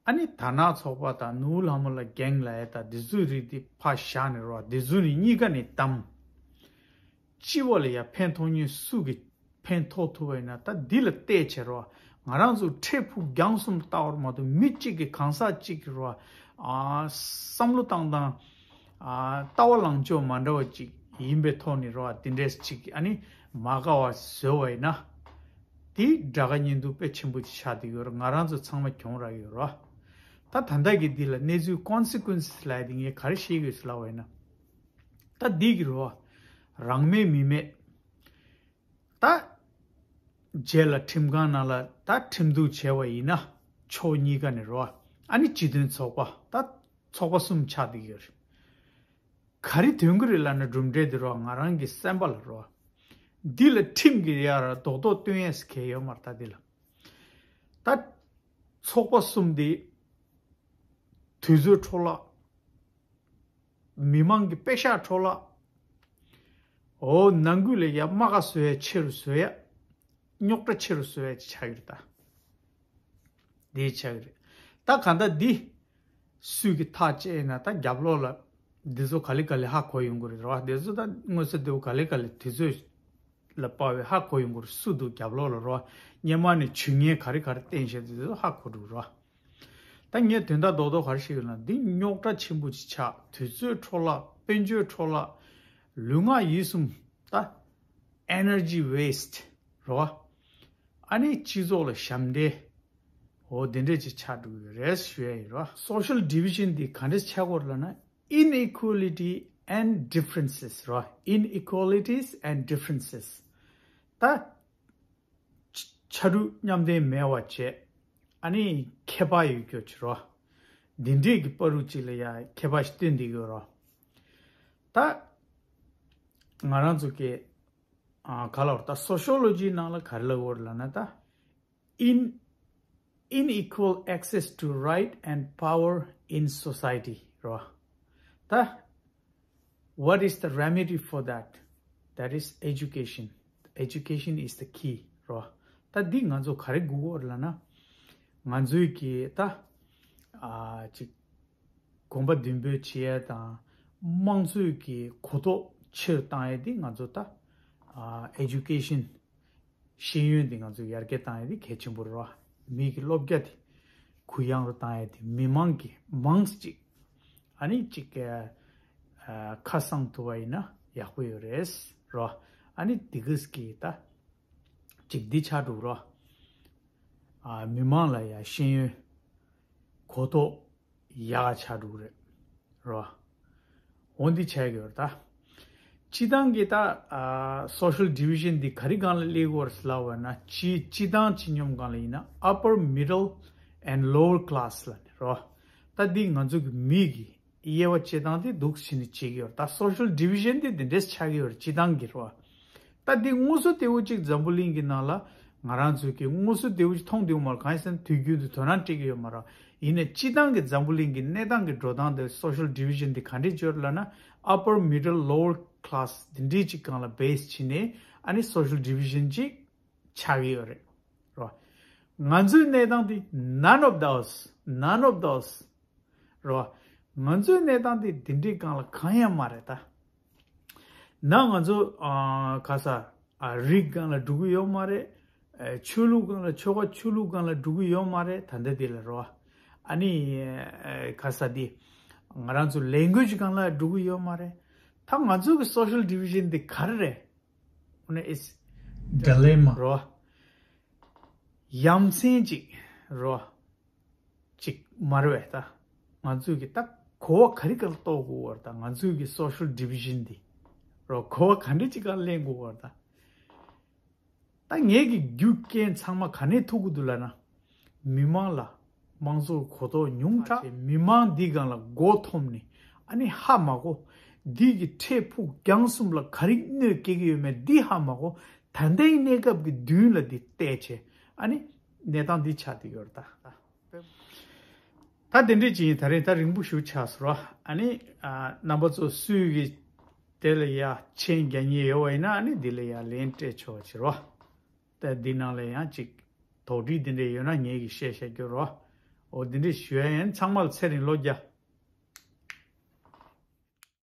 ཨ་ནི་དར་ནག་ཚོགས་པ་དང་ནོར་བུ་ལྷ་མོ་ལ་གེང་ལབ་ཡ་ད་འདི་ཚོའི་རིགས་འདི་ཕར་བཞག་ནས་རོ། འདི་ཚོ་ནི་གཉིས་ཀ་ནས་བདམས། སྤྱི་བ་ལ་ཡ་ཕན་ཐོགས་མཁན་སུ་གི་ཕན་ཐོགས་ཐུབ་པ་ཡིན་ན་ད་འདི་ལ་བལྟས་བྱས་རོ། ང་རང་ཚོ་འཕྲལ་ཕུགས་རྒྱང་གསུམ་ལྟ་བར་མ་གཏོགས་མི་གཅིག་གི་གང་ཟག་གཅིག་གི་རོ། ཨ་བསམ་བློ་བཏང་སྟངས་ཨ་ལྟ་བ་ལངས་ཕྱོགས་མ་འདྲ་བ་གཅིག་ཡིན་པའི་ཐོག་ནས་རོ། འདི་འདྲས་གཅིག་ཨ་ནི་མ་དགའ་བ་བཟོས་པ་ཡིན་ན། དེ་དགྲ་དགའ་གཉེན་སྡུག་དཔེ་ཆེན་པོ་ཅིག་ཆགས་བསྡད་ཡོད་རེད། ང་རང་ཚོ་ཚང་མ་གྱོང་རག་ཡོད་རེད། ད་ད་ལྟ་གི་འདི་ལ་གནས་ཚུལ་ཀོན་སི་ཀུན་སི་ལབ་ཡ་དེ་ངས་ག་རེ་བཤད་ཀྱི་ཡོད་ཟེར་ལབ་པ་ཡིན་ན། ད་འདི་གི་རེད་བ། རང་མེད་མི་མེད། ད་རྗེས་ལ་ཁྲིམས་ཁང་ནང་ལ་ད་ཁྲིམས་གཏུག་བྱས་པ་ཡིན་ན་ཕྱོགས་གཉིས་ཀ་ནས་རེད་བ། ཨ་ནི་སྤྱི་མཐུན་ཚོགས་པ་ད་ཚོགས་པ་གསུམ་ཆགས་བསྡད་ཀྱི་ཡོད་རེད། ག་རེ་ཐོན་གྱི་རེད་ལབ་ན་གྲུབ་འབྲས་དེ་རོ། ང་རང་གི་སེམས་པ་ལ་རོ། འདི་ལ་ཁྲིམས་ཀྱི་ཡ་ར་རྡོག་རྡོག་སྟོན་ཡས་གལ་ཡོད་མ་རེད་ད་འདི་ལ། ད་ཚོགས་པ་གསུམ་འདི་དུས་ཚོད་འཕྲོ་བརླག་མི་མང་གི་པེ་ཤག་འཕྲོ་བརླག་འོ་ནང་ཁུལ་ལ་ཡ་རྨ་ཁ་བཟོ་ཡ་ཆེ་རུ་བཟོ་ཡ། རྙོག་དྲ་ཆེ་རུ་བཟོ་ཡ་ཆགས་ཀྱི་རེད་ད། འདི་ཆགས་ཀྱི་རེད། ད་གང་ལྟར་འདི་སུས་ཀྱི་ཐག་བཅད་ན་ད་རྒྱབ་ལོགས་ལ་འདི་ཚོ་ག་ལེ་ག་ལེ་ཧ་གོ་ཡོང་གི་རེད་རོ། འདི་ཚོ་ད་དངོས་ས་འདི་བོ་ག་ལེ་ག་ལེ་དུས་ཚོད་ལ་དཔག་པའི་ཧ་གོ་ཡོང་གི་རེད། སུ་འདུག་རྒྱབ་ལོགས་ལ་རོ། སྔོན་མ་ནས་ཇུས་ངན་ག་རེ་ག་རེ་བསྟན་བཞག་འདི་ཚོ་ཧ་གོ་འགྲོ་གི་རོ། ད་ངས་དོན་དག་རྡོག་རྡོག་ག་རེ་བཤད་ཡོད་ན་འདི་རྙོག་དྲ་ཆེན་པོ་ཅིག་ཆགས། དུས་ཚོད་འཕྲོ་བརླག་དཔལ་འབྱོར་འཕྲོ་བརླག་ལུས་ངག་ཡིད་གསུམ་ད་energy waste་རོ། ཨ་ནི་སྤྱི་ཚོགས་ལ་ཞབས་འདྲེན། འོ་དེ་འདྲས་ཅིག་ཆགས་འགྲོ་གི་རེད་ཞུ་ཡ་ཡིན་རོ། Social division་འདི་ག་འདྲས་ཆགས་ཀྱི་ཡོད་ལབ་ན་inequality and differences་རོ། Inequalities and differences། ད་ཆ་ཆ་རུག་མཉམ་ལྡན་མེད་པ་བྱས། ཨ་ནི་ཁྱད་པར་ཡོད་རྒྱུ་ཅིག་རོ། འདི་འདྲས་ཀྱི་བར་དུ་ཅིག་ལ་ཡ་ཁྱད་པར་ཞིག་སྟོན་བསྡད་ཀྱི་ཡོད་རོ། ད་ང་རང་ཚོ་གི་ཨ་ག་ལབ་རོ། ད་Sociology་ནང་ལ་ག་རེ་ལབ་ཡོད་ལབ་ན་ད་in- unequal access to right and power in society རོ། ད། What is the remedy for that? That is education. Education is the key རོ། ད་འདི་ང་ཚོ་ག་རེ་དགོས་ཀྱི་ཡོད་ལབ་ན། ང་ཚོའི་གི་ད་ཨ་ཅིག་གོམ་པ་མདུན་སྤོས་བྱེད་ཡ་དང་། དམངས་གཙོའི་གི་གོ་རྟོགས་ཆེ་རུ་བཏང་ཡ་འདི་ང་ཚོ་ད་ཨ་education ཤེས་ཡོན་འདི་ང་ཚོ་ཡར་རྒྱས་བཏང་ཡ་འདི་གལ་ཆེན་པོ་རེད་བ། མི་གི་སློབ་རྒྱ་དེ་གུ་ཡངས་རུ་བཏང་ཡ་དེ། མི་མང་གི་མང་ཙམ་ཅིག་ཨ་ནི་ཅིག་ཨ་ཁ་གསང་ཐུབ་པ་ཡིན་ན་ཡག་པོ་ཡོད་རེད་རོ། ཨ་ནི་དེ་གིས་གི་ད་ཅིག་འདི་ཆགས་འགྲོ་རོ། ཨ་མི་མང་ལ་ཡ་ཤེས་ཡོན་གོ་རྟོགས་ཡག་ཆགས་འགྲོ་རེད་རོ། འོ་འདི་བྱས་ཡོད་རེད་ད། སྤྱི་བཏང་གི་ད་ཨ་social division འདི་ག་རེ་སྒང་ལ་སླེབས་ཡོད་རེད་ལབ་པ་ན། སྤྱི་སྤྱི་བཏང་སྤྱི་སྙོམས་སྒང་ལ་ཡིན་ན། upper middle and lower class ལབ་ནས་རོ། ད་འདི་ང་ཚོ་གི་མི་གི་དབྱེ་བ་བྱེད་སྟངས་དེ་འདུག་སེ་བྱས་ནས་བྱེད་ཀྱི་ཡོད་རེད། ད་social division དེ་འདི་འདྲས་ཆགས་ཀྱི་ཡོད་རེད། སྤྱི་བཏང་གི་རོ། ད་འདི་དངོས་སུ་དེ་འུ་ཅིག་འཛམ་བུ་གླིང་གི་ནང་ལ་ང་རང་ཚོས་ཀྱི་དངོས་སུ་དེ་འུ་ཅིག་མཐོང་བསྡད་ཡོད་མ་རེད། གང་ཡིན་ཟེར་ན་དུས་རྒྱུན་དུ་དོ་སྣང་སྤྲད་ཀྱི་ཡོད་མ་རེད། ཡིན་ནའི་སྤྱི་བཏང་གི་འཛམ་བུ་གླིང་གི་གནས་སྟངས་ཀྱི་འགྲོ་སྟངས་དེ་social division དེ་ག་འདྲས་ཡོད་རེད་ལབ་ན། upper middle lower class དེ་འདྲས་ཅིག་སྒང་ལ་base བྱས་ནས་ཨ་ནི་social division ཅིག་ཆགས་ཀྱི་ཡོད་རེད་རོ། ང་ཚོའི་གནས་སྟངས་དེ་none of those, none of those རོ། ང་ཚོའི་གནས་སྟངས་དེ་དེ་འདྲའི་སྒང་ལ་གང་ཡང་མ་རེད་ད། ན་ང་ཚོ་ཨ་ག་ས་ཨ་རིགས་སྒང་ལ་འགྲོ་གི་ཡོད་མ་རེད། ཨ་ཆོས་ལུགས་སྒང་ལ། ཆོལ་ཁ་ཆོས་ལུགས་སྒང་ལ་འགྲོ་གི་ཡོད་མ་རེད། ད་ལྟ་དེ་ལ་རོ། ཨ་ནི་ཨ་ག་ས་དེ་ང་རང་ཚོ་language སྒང་ལ་འགྲོ་གི་ཡོད་མ་རེད། ད་ང་ཚོ་གི་social division དེ་ག་རེ་རེད། འོ་ན་it's dilemma རོ། ཡ་མཚན་ཅིག་རོ། ཅིག་མ་རེད་པས་ད། ང་ཚོས་ཀྱི་ད་གོ་བ་ག་རེ་ག་ལ་གཏོགས་དགོས་པ་རེད་ད། ང་ཚོས་ཀྱི་social division འདི་རོ། གོ་བ་ག་འདྲ་ཅིག་ག་ལ་ལེན་དགོས་པ་རེད་ད། ད་ངེད་ཀྱི་རྒྱུ་རྐྱེན་ཚང་མ་ག་ནས་ཐུག་གི་འདུག་ལབ་ན། མི་མང་ལ་དམངས་གཙོའི་གོ་རྟོགས་ཉུང་དྲགས་བྱས། མི་མང་འདི་སྒང་ལ་མགོ་འཐོམས་ནས་ཨ་ནི་ཧ་མ་གོ། འདི་གི་འཕྲལ་ཕུགས་རྒྱང་གསུམ་ལ་ག་རེ་གནོད་སྐྱེལ་གྱི་ཡོད་མེད་འདི་ཧ་མ་གོ། ད་ལྟའི་གནས་སྐབས་ཀྱི་མདུན་ལ་འདི་བལྟས་བྱས་ཨ་ནི་གནས་སྟངས་འདི་ཆགས་བསྡད་ཡོད་རེད་ད། ད་དེ་འདྲས་ཅིག་ཡིན། ད་རེས་ད་རིང་པོ་ཞིག་ཆགས་སོང་རོ། ཨ་ནི་ཨ་རྣམ་པ་ཚོ་སུས་ཀྱི་དེ་ལ་ཡ་མཆན་རྒྱག་མཁན་ཡོད་པ་ཡིན་ན་ཨ་ནི་འདི་ལ་ཡ་ལན་སྤྲད་ཆོག་ཅིག་རོ། ད་འདི་ནང་ལ་ཡང་ཅིག་དོགས་འདྲི་འདི་འདྲས་ཡོད་ན་ངེད་ཀྱིས་བཤད་བཤད་རྒྱུ་རོ། འོ་འདི་འདྲས་ཞུ་ཡ་ཡིན། ཚང་མ་ལ་ཚེ་རིང་ལོ་བརྒྱ།